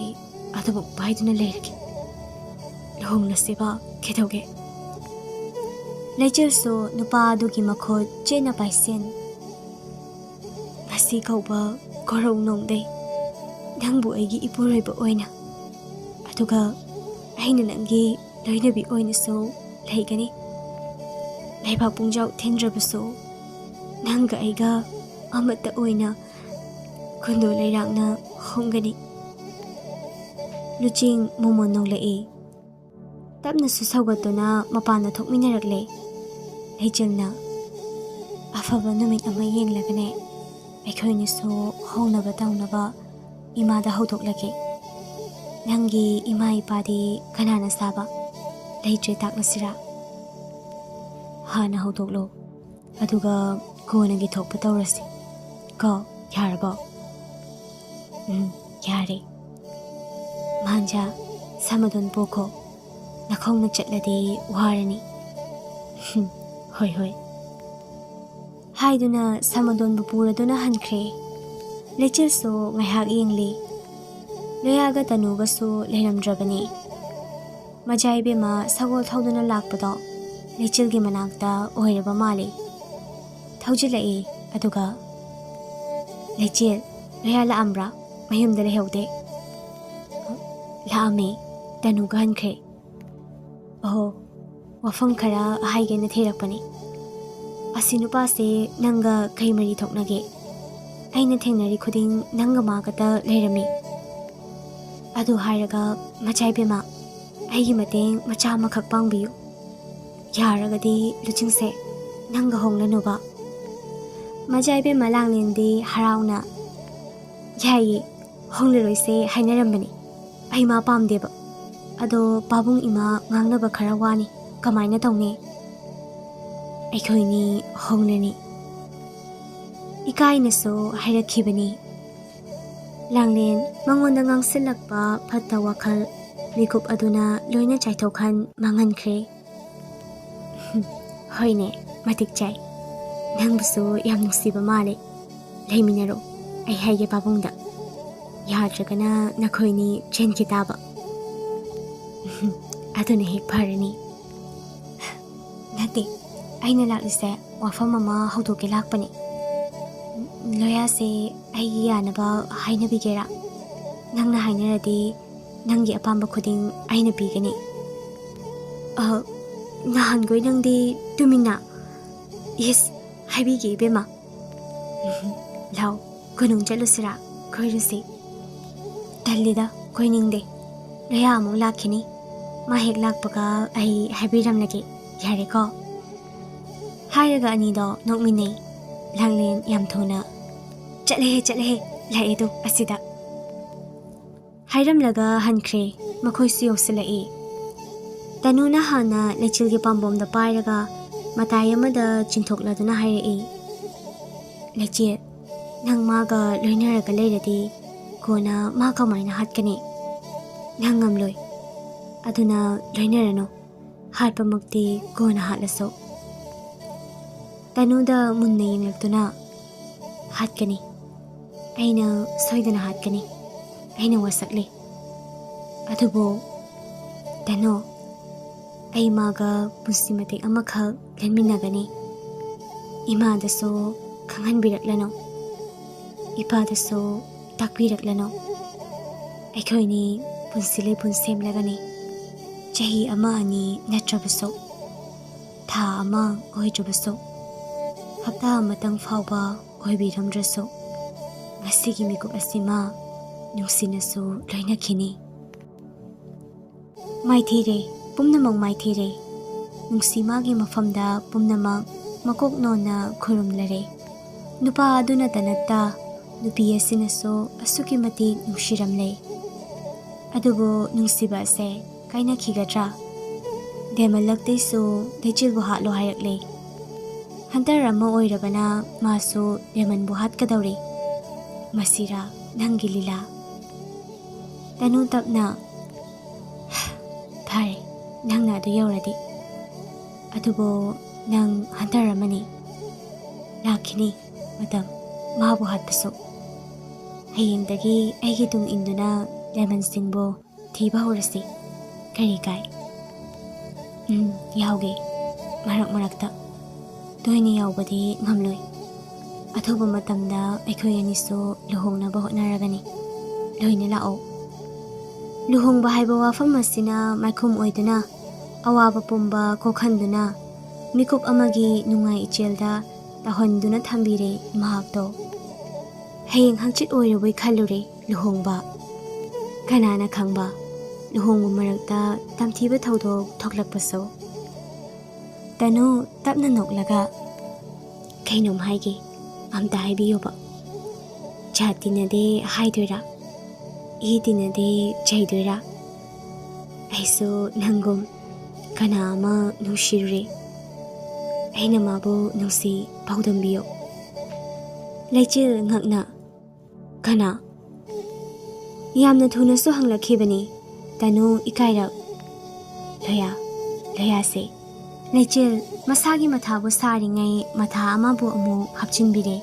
ꯑꯗꯨꯃꯛ ꯄꯥꯏꯗꯨꯅ ꯂꯩꯔꯒꯦ꯫ ꯂꯨꯍꯣꯡꯂꯁꯤꯕ, ꯀꯩꯗꯧꯒꯦ?" ꯂꯩꯆꯤꯜꯁꯨ ꯅꯨꯄꯥ ꯑꯗꯨꯒꯤ ꯃꯈꯨꯠ ꯆꯦꯠꯅ ꯄꯥꯏꯁꯤꯟ, "ꯃꯁꯤ ꯀꯧꯕ ꯀꯣꯔꯧ ꯅꯣꯡꯗꯩ ꯅꯪꯕꯨ ꯑꯩꯒꯤ ꯏꯄꯨꯔꯣꯏꯕ ꯑꯣꯏꯅ, ꯑꯗꯨꯒ ꯑꯩꯅ ꯅꯪꯒꯤ ꯂꯣꯏꯅꯕꯤ ꯑꯣꯏꯅꯁꯨ ꯂꯩꯒꯅꯤ꯫ ꯂꯩꯕꯥꯛ ꯄꯨꯡꯖꯥꯎ ꯊꯤꯟꯗ꯭ꯔꯕꯁꯨ ꯅꯪꯒ ꯑꯩꯒ ꯑꯃꯠꯇ ꯑꯣꯏꯅ ꯀꯨꯟꯗꯣ ꯂꯩꯔꯥꯛꯅ ꯍꯣꯡꯒꯅꯤ꯫" ꯂꯨꯆꯤꯡ ꯃꯣꯃꯣꯟ ꯅꯣꯡꯂꯛꯏ꯫ ꯇꯞꯅꯁꯨ ꯁꯧꯒꯠꯇꯨꯅ ꯃꯄꯥꯟꯗ ꯊꯣꯛꯃꯤꯟꯅꯔꯛꯂꯦ꯫ ꯂꯩꯆꯤꯜꯅ, "ꯑꯐꯕ ꯅꯨꯃꯤꯠ ꯑꯃ ꯌꯦꯡꯂꯒꯅꯦ, ꯑꯩꯈꯣꯏꯅꯤꯁꯨ ꯍꯧꯅꯕ ꯇꯧꯅꯕ ꯏꯃꯥꯗ ꯍꯧꯗꯣꯛꯂꯒꯦ꯫ ꯅꯪꯒꯤ ꯏꯃꯥ ꯏꯄꯥꯗꯤ ꯀꯅꯥꯅ ꯁꯥꯕ? ꯂꯩꯇ꯭ꯔꯦ ꯇꯥꯛꯂꯁꯤꯔꯥ?" "ꯍꯥꯟꯅ ꯍꯧꯗꯣꯛꯂꯣ, ꯑꯗꯨꯒ ꯀꯣꯟꯅꯒꯤ ꯊꯣꯛꯄ ꯇꯧꯔꯁꯤ꯫ ꯀꯣ, ꯌꯥꯔꯕꯣ? ꯎꯝ, ꯌꯥꯔꯦ꯫ ꯃꯥꯟꯖꯥ, ꯁꯃꯗꯣꯟ ꯄꯨꯈꯣ꯫ ꯅꯈꯣꯡꯅ ꯆꯠꯂꯗꯤ ꯋꯥꯔꯅꯤ꯫ ꯍꯣꯏ, ꯍꯣꯏ꯫ ꯍꯥꯏꯗꯨꯅ ꯁꯃꯗꯣꯟꯕꯨ ꯄꯨꯔꯗꯨꯅ ꯍꯟꯈ꯭ꯔꯦ꯫ ꯂꯩꯆꯤꯜꯁꯨ ꯉꯥꯏꯍꯥꯛ ꯌꯦꯡꯂꯤ꯫ ꯂꯣꯌꯥꯒ ꯇꯅꯨꯒꯁꯨ ꯂꯩꯔꯝꯗ꯭ꯔꯕꯅꯤ꯫ ꯃꯖꯥ ꯏꯕꯦꯝꯃ ꯁꯒꯣꯜ ꯊꯧꯗꯨꯅ ꯂꯥꯛꯄꯗꯣ ꯂꯩꯆꯤꯜꯒꯤ ꯃꯅꯥꯛꯇ ꯑꯣꯏꯔꯕ ꯃꯥꯜꯂꯤ꯫ ꯊꯧꯖꯤꯜꯂꯛꯏ꯫ ꯑꯗꯨꯒ, "ꯂꯩꯆꯤꯜ, ꯂꯣꯌꯥ ꯂꯥꯛꯑꯝꯕ꯭ꯔꯥ? ꯃꯌꯨꯝꯗ ꯂꯩꯍꯧꯗꯦ?" "ꯂꯥꯛꯑꯝꯃꯦ, ꯇꯅꯨꯒ ꯍꯟꯈ꯭ꯔꯦ"꯫ "ꯑꯣꯍꯣ, ꯋꯥꯐꯝ ꯈꯔ ꯍꯥꯏꯒꯦꯅ ꯊꯤꯔꯛꯄꯅꯤ꯫ ꯑꯁꯤ ꯅꯨꯄꯥꯁꯦ ꯅꯪꯒ ꯀꯩ ꯃꯔꯤ ꯊꯣꯛꯅꯒꯦ? ꯑꯩꯅ ꯊꯦꯡꯅꯔꯤ ꯈꯨꯗꯤꯡ ꯅꯪꯒ ꯃꯥꯒꯇ ꯂꯩꯔꯝꯃꯤ꯫ ꯑꯗꯨ ꯍꯥꯏꯔꯒ, ꯃꯆꯥ ꯏꯕꯦꯝꯃ, ꯑꯩꯒꯤ ꯃꯇꯦꯡ ꯃꯆꯥ ꯑꯃꯈꯛ ꯄꯥꯡꯕꯤꯌꯨ꯫ ꯌꯥꯔꯒꯗꯤ ꯂꯨꯆꯤꯡꯁꯦ ꯅꯪꯒ ꯍꯣꯡꯂꯅꯨꯕ"꯫ ꯃꯆꯥ ꯏꯕꯦꯝꯃ ꯂꯥꯡꯂꯦꯟꯗꯤ ꯍꯔꯥꯎꯅ, "ꯌꯥꯏꯌꯦ, ꯍꯣꯡꯂꯔꯣꯏꯁꯦ ꯍꯥꯏꯅꯔꯝꯕꯅꯤ꯫ ꯑꯩ ꯃꯥ ꯄꯥꯝꯗꯦꯕ꯫ ꯑꯗꯣ ꯄꯥꯕꯨꯡ ꯏꯃꯥ ꯉꯥꯡꯅꯕ ꯈꯔ ꯋꯥꯅꯤ, ꯀꯃꯥꯏꯅ ꯇꯧꯅꯤ?" "ꯑꯩꯈꯣꯏꯅꯤ ꯍꯣꯡꯂꯅꯤ"꯫ ꯏꯀꯥꯏꯅꯁꯨ ꯍꯥꯏꯔꯛꯈꯤꯕꯅꯤ꯫ ꯂꯥꯡꯂꯦꯟ ꯃꯉꯣꯟꯗ ꯉꯥꯡꯁꯤꯜꯂꯛꯄ ꯐꯠꯇ ꯋꯥꯈꯜ ꯃꯤꯀꯨꯞ ꯑꯗꯨꯅ ꯂꯣꯏꯅ ꯆꯥꯏꯊꯣꯛꯍꯟ ꯃꯥꯡꯍꯟꯈ꯭ꯔꯦ꯫ "ꯍꯣꯏꯅꯦ, ꯃꯇꯤꯛ ꯆꯥꯏ꯫ ꯅꯪꯕꯨꯁꯨ ꯌꯥꯝ ꯅꯨꯡꯁꯤꯕ ꯃꯥꯜꯂꯦ꯫ ꯂꯩꯃꯤꯟꯅꯔꯣ, ꯑꯩ ꯍꯥꯏꯒꯦ ꯄꯥꯕꯨꯡꯗ꯫ ꯌꯥꯗ꯭ꯔꯒꯅ ꯅꯈꯣꯏꯅꯤ ꯆꯦꯟꯈꯤ ꯇꯥꯕ"꯫ "ꯑꯗꯨꯅ ꯍꯦꯛ ꯐꯔꯅꯤ"꯫ "ꯅꯠꯇꯦ, ꯑꯩꯅ ꯂꯥꯛꯂꯤꯁꯦ ꯋꯥꯐꯝ ꯑꯃ ꯍꯧꯗꯣꯛꯀꯦ ꯂꯥꯛꯄꯅꯤ꯫ ꯂꯣꯌꯥꯁꯦ ꯑꯩꯒꯤ ꯌꯥꯅꯕ ꯍꯥꯏꯅꯕꯤꯒꯦꯔꯥ? ꯅꯪꯅ ꯍꯥꯏꯅꯔꯗꯤ ꯅꯪꯒꯤ ꯑꯄꯥꯝꯕ ꯈꯨꯗꯤꯡ ꯑꯩꯅ ꯄꯤꯒꯅꯤ"꯫ "ꯑ, ꯅꯍꯥꯟꯈꯣꯏ ꯅꯪꯗꯤ ꯇꯨꯃꯤꯟꯅ"꯫ "ꯏꯁ, ꯍꯥꯏꯕꯤꯒꯦ ꯏꯕꯦꯝꯃ"꯫ "ꯂꯥꯎ, ꯀꯣꯅꯨꯡ ꯆꯠꯂꯨꯁꯤꯔꯥ? ꯀꯣꯏꯔꯨꯁꯤ"꯫ "ꯇꯜꯂꯤꯗ, ꯀꯣꯏꯅꯤꯡꯗꯦ꯫ ꯂꯣꯌꯥ ꯑꯃꯨꯛ ꯂꯥꯛꯈꯤꯅꯤ꯫ ꯃꯥ ꯍꯦꯛ ꯂꯥꯛꯄꯒ ꯑꯩ ꯍꯥꯏꯕꯤꯔꯝꯂꯒꯦ꯫ ꯌꯥꯔꯦꯀꯣ?" ꯍꯥꯏꯔꯒ ꯑꯅꯤꯗꯣ ꯅꯣꯛꯃꯤꯟꯅꯩ꯫ ꯂꯥꯡꯂꯦꯟ ꯌꯥꯝ ꯊꯨꯅ, "ꯆꯠꯂꯦꯍꯦ, ꯆꯠꯂꯦꯍꯦ, ꯂꯥꯛꯑꯦ ꯇꯨ ꯑꯁꯤꯗ"꯫ ꯍꯥꯏꯔꯝꯂꯒ ꯍꯟꯈ꯭ꯔꯦ꯫ ꯃꯈꯣꯏꯁꯨ ꯌꯧꯁꯤꯜꯂꯛꯏ꯫ ꯇꯅꯨꯅ ꯍꯥꯟꯅ ꯂꯩꯆꯤꯜꯒꯤ ꯄꯥꯝꯕꯣꯝꯗ ꯄꯥꯏꯔꯒ ꯃꯇꯥꯏ ꯑꯃꯗ ꯆꯤꯡꯊꯣꯛꯂꯗꯨꯅ ꯍꯥꯏꯔꯛꯏ, "ꯂꯩꯆꯦꯠ, ꯅꯪ ꯃꯥꯒ ꯂꯣꯏꯅꯔꯒ ꯂꯩꯔꯗꯤ ꯀꯣꯟꯅ ꯃꯥ ꯀꯃꯥꯏꯅ ꯍꯥꯠꯀꯅꯤ? ꯅꯪ ꯉꯝꯂꯣꯏ꯫ ꯑꯗꯨꯅ ꯂꯣꯏꯅꯔꯅꯨ, ꯍꯥꯠꯄꯃꯛꯇꯤ ꯀꯣꯟꯅ ꯍꯥꯠꯂꯁꯨ꯫" ꯇꯅꯨꯗ ꯃꯨꯟꯅ ꯌꯦꯡꯂꯛꯇꯨꯅ, "ꯍꯥꯠꯀꯅꯤ, ꯑꯩꯅ ꯁꯣꯏꯗꯅ ꯍꯥꯠꯀꯅꯤ, ꯑꯩꯅ ꯋꯥꯁꯛꯂꯤ꯫ ꯑꯗꯨꯕꯨ ꯇꯅꯨ, ꯑꯩ ꯃꯥꯒ ꯄꯨꯟꯁꯤ ꯃꯇꯦꯛ ꯑꯃꯈꯛ ꯂꯦꯟꯃꯤꯟꯅꯒꯅꯤ꯫ ꯏꯃꯥꯗꯁꯨ ꯈꯪꯍꯟꯕꯤꯔꯛꯂꯅꯨ, ꯏꯄꯥꯗꯁꯨ ꯇꯥꯛꯄꯤꯔꯛꯂꯅꯨ꯫ ꯑꯩꯈꯣꯏꯅꯤ ꯄꯨꯟꯁꯤ ꯂꯩꯄꯨꯟ ꯁꯦꯝꯂꯒꯅꯤ꯫ ꯆꯍꯤ ꯑꯃ ꯑꯅꯤ ꯅꯠꯇ꯭ꯔꯕꯁꯨ, ꯊꯥ ꯑꯃ ꯑꯣꯏꯗ꯭ꯔꯕꯁꯨ, ꯍꯞꯇꯥ ꯑꯃꯇꯪ ꯐꯥꯎꯕ ꯑꯣꯏꯕꯤꯔꯝꯗ꯭ꯔꯁꯨ, ꯉꯁꯤꯒꯤ ꯃꯤꯀꯨꯞ ꯑꯁꯤꯃ ꯅꯨꯡꯁꯤꯅꯁꯨ ꯂꯣꯏꯅꯈꯤꯅꯤ꯫" ꯃꯥꯏꯊꯤꯔꯦ, ꯄꯨꯝꯅꯃꯛ ꯃꯥꯏꯊꯤꯔꯦ꯫ ꯅꯨꯡꯁꯤ ꯃꯥꯒꯤ ꯃꯐꯝꯗ ꯄꯨꯝꯅꯃꯛ ꯃꯀꯣꯛ ꯅꯣꯟꯅ ꯈꯨꯔꯨꯝꯂꯔꯦ꯫ ꯅꯨꯄꯥ ꯑꯗꯨꯅꯇ ꯅꯠꯇ, ꯅꯨꯄꯤ ꯑꯁꯤꯅꯁꯨ ꯑꯁꯨꯛꯀꯤ ꯃꯇꯤꯛ ꯅꯨꯡꯁꯤꯔꯝꯂꯦ꯫ ꯑꯗꯨꯕꯨ ꯅꯨꯡꯁꯤꯕ ꯑꯁꯦ ꯀꯥꯏꯅꯈꯤꯒꯗ꯭ꯔꯥ? ꯗꯦꯃꯜꯂꯛꯇꯩꯁꯨ ꯂꯩꯆꯤꯜꯕꯨ ꯍꯥꯠꯂꯣ ꯍꯥꯏꯔꯛꯂꯦ꯫ ꯍꯟꯇꯔ ꯑꯃ ꯑꯣꯏꯔꯕꯅ ꯃꯥꯁꯨ ꯗꯦꯃꯟꯕꯨ ꯍꯥꯠꯀꯗꯧꯔꯦ꯫ ꯃꯁꯤꯔꯥ ꯅꯪꯒꯤ ꯂꯤꯂꯥ? ꯇꯅꯨ ꯇꯞꯅ, "ꯐꯔꯦ, ꯅꯪꯅ ꯑꯗꯨ ꯌꯧꯔꯗꯤ꯫ ꯑꯗꯨꯕꯨ ꯅꯪ ꯍꯟꯇꯔ ꯑꯃꯅꯤ꯫ ꯂꯥꯛꯈꯤꯅꯤ ꯃꯇꯝ, ꯃꯥꯕꯨ ꯍꯥꯠꯄꯁꯨ꯫ ꯍꯌꯦꯡꯗꯒꯤ ꯑꯩꯒꯤ ꯇꯨꯡ ꯏꯟꯗꯨꯅ ꯗꯦꯃꯟꯁꯤꯡꯕꯨ ꯊꯤꯕ ꯍꯧꯔꯁꯤ꯫ ꯀꯔꯤ ꯀꯥꯏ?" "ꯎꯝ, ꯌꯥꯎꯒꯦ꯫ ꯃꯔꯛ ꯃꯔꯛꯇ꯫ ꯇꯣꯏꯅ ꯌꯥꯎꯕꯗꯤ ꯉꯝꯂꯣꯏ꯫ ꯑꯊꯨꯕ ꯃꯇꯝꯗ ꯑꯩꯈꯣꯏ ꯑꯅꯤꯁꯨ ꯂꯨꯍꯣꯡꯅꯕ ꯍꯣꯠꯅꯔꯒꯅꯤ꯫ ꯂꯣꯏꯅ ꯂꯥꯛꯑꯣ꯫" ꯂꯨꯍꯣꯡꯕ ꯍꯥꯏꯕ ꯋꯥꯐꯝ ꯑꯁꯤꯅ ꯃꯥꯏꯈꯨꯝ ꯑꯣꯏꯗꯨꯅ, ꯑꯋꯥꯕ ꯄꯨꯝꯕ ꯀꯣꯛꯍꯟꯗꯨꯅ, ꯃꯤꯀꯨꯞ ꯑꯃꯒꯤ ꯅꯨꯡꯉꯥꯏ ꯏꯆꯦꯜꯗ ꯇꯥꯎꯍꯟꯗꯨꯅ ꯊꯝꯕꯤꯔꯦ ꯃꯍꯥꯛꯇꯣ꯫ ꯍꯌꯦꯡ ꯍꯪꯆꯤꯠ ꯑꯣꯏꯔꯕꯣꯏ ꯈꯜꯂꯨꯔꯦ ꯂꯨꯍꯣꯡꯕ꯫ ꯀꯅꯥꯅ ꯈꯪꯕ, ꯂꯨꯍꯣꯡꯕ ꯃꯔꯛꯇ ꯇꯝꯊꯤꯕ ꯊꯧꯗꯣꯛ ꯊꯣꯛꯂꯛꯄꯁꯨ꯫ ꯇꯅꯨ ꯇꯞꯅ ꯅꯣꯛꯂꯒ, "ꯀꯩꯅꯣꯝ ꯍꯥꯏꯒꯦ, ꯑꯝꯇ ꯍꯥꯏꯕꯤꯌꯣꯕ꯫ ꯖꯥꯠ ꯇꯤꯟꯅꯗꯦ ꯍꯥꯏꯗꯣꯏꯔꯥ? ꯏ ꯇꯤꯟꯅꯗꯦ ꯆꯩꯗꯣꯏꯔꯥ? ꯑꯩꯁꯨ ꯅꯪꯒꯨꯝ ꯀꯅꯥ ꯑꯃ ꯅꯨꯡꯁꯤꯔꯨꯔꯦ꯫ ꯑꯩꯅ ꯃꯥꯕꯨ ꯅꯨꯡꯁꯤ, ꯄꯥꯎꯗꯝꯕꯤꯌꯣ꯫" ꯂꯩꯆꯤꯜ ꯉꯛꯅ, "ꯀꯅꯥ?" ꯌꯥꯝꯅ ꯊꯨꯅꯁꯨ ꯍꯪꯂꯛꯈꯤꯕꯅꯤ꯫ ꯇꯅꯨ ꯏꯀꯥꯏꯔꯛ, "ꯂꯣꯌꯥ, ꯂꯣꯌꯥꯁꯦ꯫" ꯂꯩꯆꯤꯜ ꯃꯁꯥꯒꯤ ꯃꯊꯥꯕꯨ ꯁꯥꯔꯤꯉꯩ ꯃꯊꯥ ꯑꯃꯕꯨ ꯑꯃꯨꯛ ꯍꯥꯞꯆꯤꯟꯕꯤꯔꯦ꯫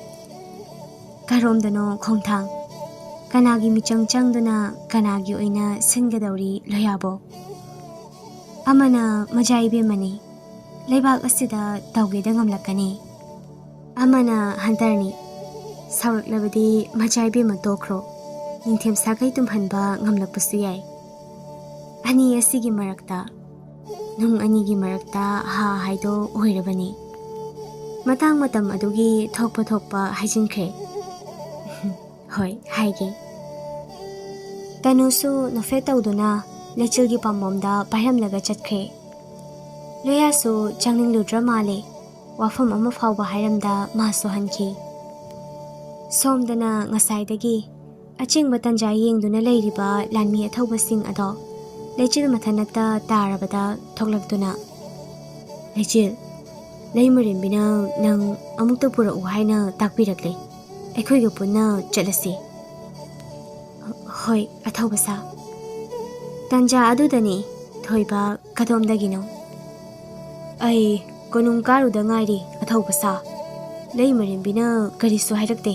ꯀꯔꯣꯝꯗꯅꯣ ꯈꯣꯡꯊꯥꯡ꯫ ꯀꯅꯥꯒꯤ ꯃꯤꯆꯪ ꯆꯪꯗꯨꯅ ꯀꯅꯥꯒꯤ ꯑꯣꯏꯅ ꯁꯤꯟꯒꯗꯧꯔꯤ ꯂꯣꯌꯥꯕꯣ? ꯑꯃꯅ ꯃꯖꯥ ꯏꯕꯦꯝꯃꯅꯤ, ꯂꯩꯕꯥꯛ ꯑꯁꯤꯗ ꯇꯧꯒꯦꯗ ꯉꯝꯂꯛꯀꯅꯤ꯫ ꯑꯃꯅ ꯍꯟꯇꯔꯅꯤ, ꯁꯥꯎꯔꯛꯂꯕꯗꯤ ꯃꯖꯥ ꯏꯕꯦꯝꯃ ꯇꯣꯛꯈ꯭ꯔꯣ, ꯅꯤꯡꯊꯦꯝ ꯁꯥꯒꯩ ꯇꯨꯝꯍꯟꯕ ꯉꯝꯂꯛꯄꯁꯨ ꯌꯥꯏ꯫ ꯑꯅꯤ ꯑꯁꯤꯒꯤ ꯃꯔꯛꯇ, ꯅꯨꯡ ꯑꯅꯤꯒꯤ ꯃꯔꯛꯇ ꯍꯥ ꯍꯥꯏꯗꯣ ꯑꯣꯏꯔꯕꯅꯤ꯫ ꯃꯇꯥꯡ ꯃꯇꯝ ꯑꯗꯨꯒꯤ ꯊꯣꯛꯄ ꯊꯣꯛꯄ ꯍꯥꯏꯖꯤꯟꯈ꯭ꯔꯦ꯫ "ꯍꯣꯏ, ꯍꯥꯏꯒꯦ꯫" ꯇꯅꯨꯁꯨ ꯅꯣꯐꯦꯠ ꯇꯧꯗꯨꯅ ꯂꯩꯆꯤꯜꯒꯤ ꯄꯥꯝꯕꯣꯝꯗ ꯄꯥꯏꯔꯝꯂꯒ ꯆꯠꯈ꯭ꯔꯦ꯫ ꯂꯣꯌꯥꯁꯨ ꯆꯪꯅꯤꯡꯂꯨꯗ꯭ꯔ ꯃꯥꯜꯂꯦ꯫ ꯋꯥꯐꯝ ꯑꯃ ꯐꯥꯎꯕ ꯍꯥꯏꯔꯝꯗ ꯃꯥꯁꯨ ꯍꯟꯈꯤ꯫ ꯁꯣꯝꯗꯅ ꯉꯁꯥꯏꯗꯒꯤ ꯑꯆꯤꯡꯕ ꯇꯟꯖꯥ ꯌꯦꯡꯗꯨꯅ ꯂꯩꯔꯤꯕ ꯂꯥꯟꯃꯤ ꯑꯊꯧꯕꯁꯤꯡ ꯑꯗꯣ ꯂꯩꯆꯤꯜ ꯃꯊꯅꯠꯇ ꯇꯥꯔꯕꯗ ꯊꯣꯛꯂꯛꯇꯨꯅ, "ꯂꯩꯆꯤꯜ, ꯂꯩꯃꯔꯦꯝꯕꯤꯅ ꯅꯪ ꯑꯃꯨꯛꯇ ꯄꯨꯔꯛꯎ ꯍꯥꯏꯅ ꯇꯥꯛꯄꯤꯔꯛꯂꯦ꯫ ꯑꯩꯈꯣꯏꯒ ꯄꯨꯟꯅ ꯆꯠꯂꯁꯤ꯫" "ꯍꯣꯏ, ꯑꯊꯧꯕ ꯁꯥ꯫" ꯇꯟꯖꯥ ꯑꯗꯨꯗꯅꯤ ꯊꯣꯏꯕ ꯀꯗꯣꯝꯗꯒꯤꯅꯣ꯫ "ꯑꯩ ꯀꯣꯅꯨꯡ ꯀꯥꯔꯨꯗ ꯉꯥꯏꯔꯤ, ꯑꯊꯧꯕ ꯁꯥ꯫ ꯂꯩꯃꯔꯦꯝꯕꯤꯅ ꯀꯔꯤꯁꯨ ꯍꯥꯏꯔꯛꯇꯦ꯫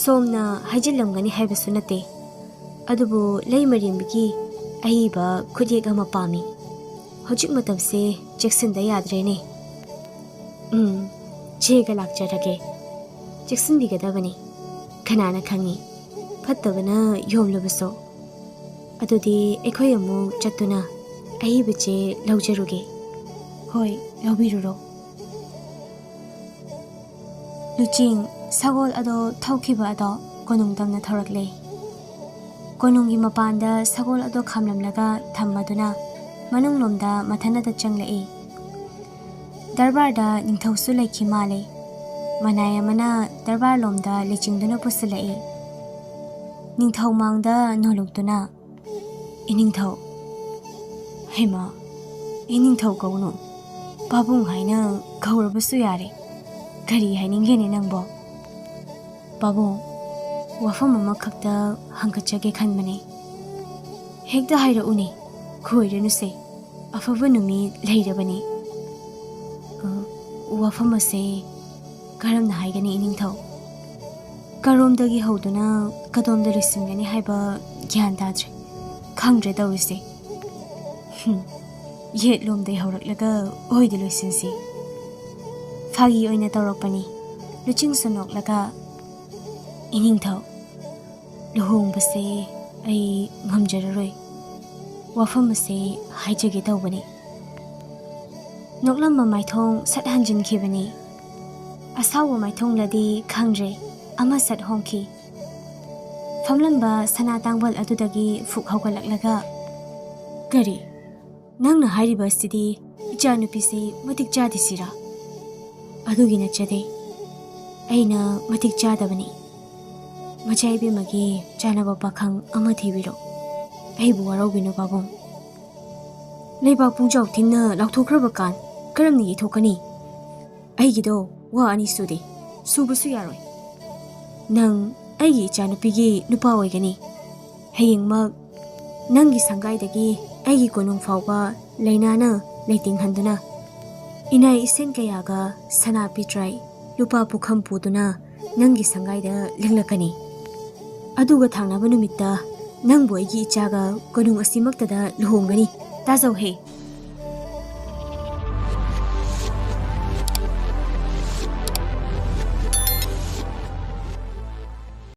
ꯁꯣꯝꯅ ꯍꯥꯏꯖꯤꯜꯂꯝꯒꯅꯤ ꯍꯥꯏꯕꯁꯨ ꯅꯠꯇꯦ꯫ ꯑꯗꯨꯕꯨ ꯂꯩꯃꯔꯦꯝꯕꯤꯒꯤ ꯑꯏꯕ ꯈꯨꯠꯌꯦꯛ ꯑꯃ ꯄꯥꯝꯃꯤ꯫ ꯍꯧꯖꯤꯛ ꯃꯇꯝꯁꯦ ꯆꯦꯛꯁꯤꯟꯗ ꯌꯥꯗ꯭ꯔꯦꯅꯦ꯫" "ꯎꯝ, ꯆꯦꯒ ꯂꯥꯛꯆꯔꯒꯦ꯫ ꯆꯦꯛꯁꯤꯟꯕꯤꯒꯗꯕꯅꯤ꯫ ꯀꯅꯥꯅ ꯈꯪꯉꯤ, ꯐꯠꯇꯕꯅ ꯌꯣꯝꯂꯕꯁꯨ꯫ ꯑꯗꯨꯗꯤ ꯑꯩꯈꯣꯏ ꯑꯃꯨꯛ ꯆꯠꯇꯨꯅ ꯑꯏꯕ ꯆꯦ ꯂꯧꯖꯔꯨꯒꯦ꯫" "ꯍꯣꯏ, ꯂꯧꯕꯤꯔꯨꯔꯣ꯫" ꯂꯨꯆꯤꯡ ꯁꯒꯣꯜ ꯑꯗꯣ ꯊꯧꯈꯤꯕ ꯑꯗꯣ ꯀꯣꯅꯨꯡ ꯇꯝꯅ ꯊꯧꯔꯛꯂꯦ꯫ ꯀꯣꯅꯨꯡꯒꯤ ꯃꯄꯥꯟꯗ ꯁꯒꯣꯜ ꯑꯗꯣ ꯈꯥꯝꯂꯝꯂꯒ ꯊꯝꯃꯗꯨꯅ ꯃꯅꯨꯡꯂꯣꯝꯗ ꯃꯊꯟꯇ ꯆꯪꯂꯛꯏ꯫ ꯗꯔꯕꯥꯔꯗ ꯅꯤꯡꯊꯧꯁꯨ ꯂꯩꯈꯤ ꯃꯥꯜꯂꯦ꯫ ꯃꯅꯥꯏ ꯑꯃꯅ ꯗꯔꯕꯥꯔꯂꯣꯝꯗ ꯂꯩꯆꯤꯡꯗꯨꯅ ꯄꯨꯁꯤꯜꯂꯛꯏ꯫ ꯅꯤꯡꯊꯧ ꯃꯥꯡꯗ ꯅꯣꯜꯂꯨꯛꯇꯨꯅ, "ꯏꯅꯤꯡꯊꯧ꯫" "ꯍꯩꯃꯥ, ꯏꯅꯤꯡꯊꯧ ꯀꯧꯅꯨ, ꯄꯥꯕꯨꯡ ꯍꯥꯏꯅ ꯀꯧꯔꯕꯁꯨ ꯌꯥꯔꯦ꯫ ꯀꯔꯤ ꯍꯥꯏꯅꯤꯡꯒꯦꯅꯦ ꯅꯪꯕꯣ?" ꯄꯥꯕꯨꯡ, ꯋꯥꯐꯝ ꯑꯃꯈꯛꯇ ꯍꯪꯒꯠꯆꯒꯦ ꯈꯟꯕꯅꯦ꯫ ꯍꯦꯛꯇ ꯍꯥꯏꯔꯛꯎꯅꯦ, ꯈꯣꯏꯔꯅꯨꯁꯦ꯫ ꯑꯐꯕ ꯅꯨꯃꯤꯠ ꯂꯩꯔꯕꯅꯤ꯫ ꯑ, ꯋꯥꯐꯝ ꯑꯁꯦ ꯀꯔꯝꯅ ꯍꯥꯏꯒꯅꯤ, ꯏꯅꯤꯡꯊꯧ? ꯀꯔꯣꯝꯗꯒꯤ ꯍꯧꯗꯨꯅ ꯀꯗꯣꯝꯗ ꯂꯣꯏꯁꯤꯟꯒꯅꯤ ꯍꯥꯏꯕ ꯒ꯭ꯌꯥꯟ ꯇꯥꯗ꯭ꯔꯦ, ꯈꯪꯗ꯭ꯔꯦ ꯇꯧꯔꯤꯁꯦ꯫ ꯍꯨꯝ, ꯌꯦꯠꯂꯣꯝꯗꯩ ꯍꯧꯔꯛꯂꯒ ꯑꯣꯏꯗ ꯂꯣꯏꯁꯤꯟꯁꯤ꯫ ꯐꯥꯒꯤ ꯑꯣꯏꯅ ꯇꯧꯔꯛꯄꯅꯤ꯫ ꯂꯨꯆꯤꯡꯁꯨ ꯅꯣꯛꯂꯒ, "ꯏꯅꯤꯡꯊꯧ, ꯂꯨꯍꯣꯡꯕꯁꯦ ꯑꯩ ꯉꯝꯖꯔꯔꯣꯏ꯫ ꯋꯥꯐꯝ ꯑꯁꯦ ꯍꯥꯏꯖꯒꯦ ꯇꯧꯕꯅꯤ꯫" ꯅꯣꯛꯂꯝꯕ ꯃꯥꯏꯊꯣꯡ ꯁꯠ ꯍꯟꯖꯤꯟꯈꯤꯕꯅꯤ꯫ ꯑꯁꯥꯎꯕ ꯃꯥꯏꯊꯣꯡꯂꯗꯤ ꯈꯪꯗ꯭ꯔꯦ, ꯑꯃ ꯁꯠ ꯍꯣꯡꯈꯤ꯫ ꯐꯝꯂꯝꯕ ꯁꯅꯥ ꯇꯥꯡꯕꯜ ꯑꯗꯨꯗꯒꯤ ꯐꯨꯛ ꯍꯧꯒꯠꯂꯛꯂꯒ, "ꯀꯔꯤ? ꯅꯪꯅ ꯍꯥꯏꯔꯤꯕ ꯑꯁꯤꯗꯤ ꯏꯆꯥꯅꯨꯄꯤꯁꯤ ꯃꯇꯤꯛ ꯆꯥꯗꯦ ꯁꯤꯔꯥ?" "ꯑꯗꯨꯒꯤ ꯅꯠꯆꯗꯦ, ꯑꯩꯅ ꯃꯇꯤꯛ ꯆꯥꯗꯕꯅꯤ꯫ ꯃꯆꯥ ꯏꯕꯦꯝꯃꯒꯤ ꯆꯥꯅꯕ ꯄꯥꯈꯪ ꯑꯃ ꯊꯤꯕꯤꯔꯣ꯫ ꯑꯩꯕꯨ ꯋꯥꯔꯧꯕꯤꯅꯨ ꯄꯥꯕꯨꯡ꯫" "ꯂꯩꯕꯥꯛ ꯄꯨꯡꯖꯥꯎ ꯊꯤꯟꯅ ꯂꯥꯎꯊꯣꯛꯈ꯭ꯔꯕ ꯀꯥꯟ ꯀꯔꯝꯅ ꯌꯩꯊꯣꯛꯀꯅꯤ? ꯑꯩꯒꯤꯗꯣ ꯋꯥ ꯑꯅꯤ ꯁꯨꯗꯦ, ꯁꯨꯕꯁꯨ ꯌꯥꯔꯣꯏ꯫ ꯅꯪ ꯑꯩꯒꯤ ꯏꯆꯥꯅꯨꯄꯤꯒꯤ ꯅꯨꯄꯥ ꯑꯣꯏꯒꯅꯤ꯫ ꯍꯌꯦꯡꯃꯛ ꯅꯪꯒꯤ ꯁꯪꯒꯥꯏꯗꯒꯤ ꯑꯩꯒꯤ ꯀꯣꯅꯨꯡ ꯐꯥꯎꯕ ꯂꯩꯅꯥꯅ ꯂꯩꯇꯦꯡꯍꯟꯗꯨꯅ, ꯏꯅꯥꯏ ꯏꯁꯦꯟ ꯀꯌꯥꯒ ꯁꯅꯥ ꯄꯤꯇ꯭ꯔꯥꯏ ꯂꯨꯄꯥ ꯄꯨꯈꯝ ꯄꯨꯗꯨꯅ ꯅꯪꯒꯤ ꯁꯪꯒꯥꯏꯗ ꯂꯦꯡꯂꯛꯀꯅꯤ꯫ ꯑꯗꯨꯒ ꯊꯥꯡꯅꯕ ꯅꯨꯃꯤꯠꯇ ꯅꯪꯕꯨ ꯑꯩꯒꯤ ꯏꯆꯥꯒ ꯀꯣꯅꯨꯡ ꯑꯁꯤꯃꯛꯇꯗ ꯂꯨꯍꯣꯡꯒꯅꯤ꯫ ꯇꯥꯖꯧꯍꯦ!"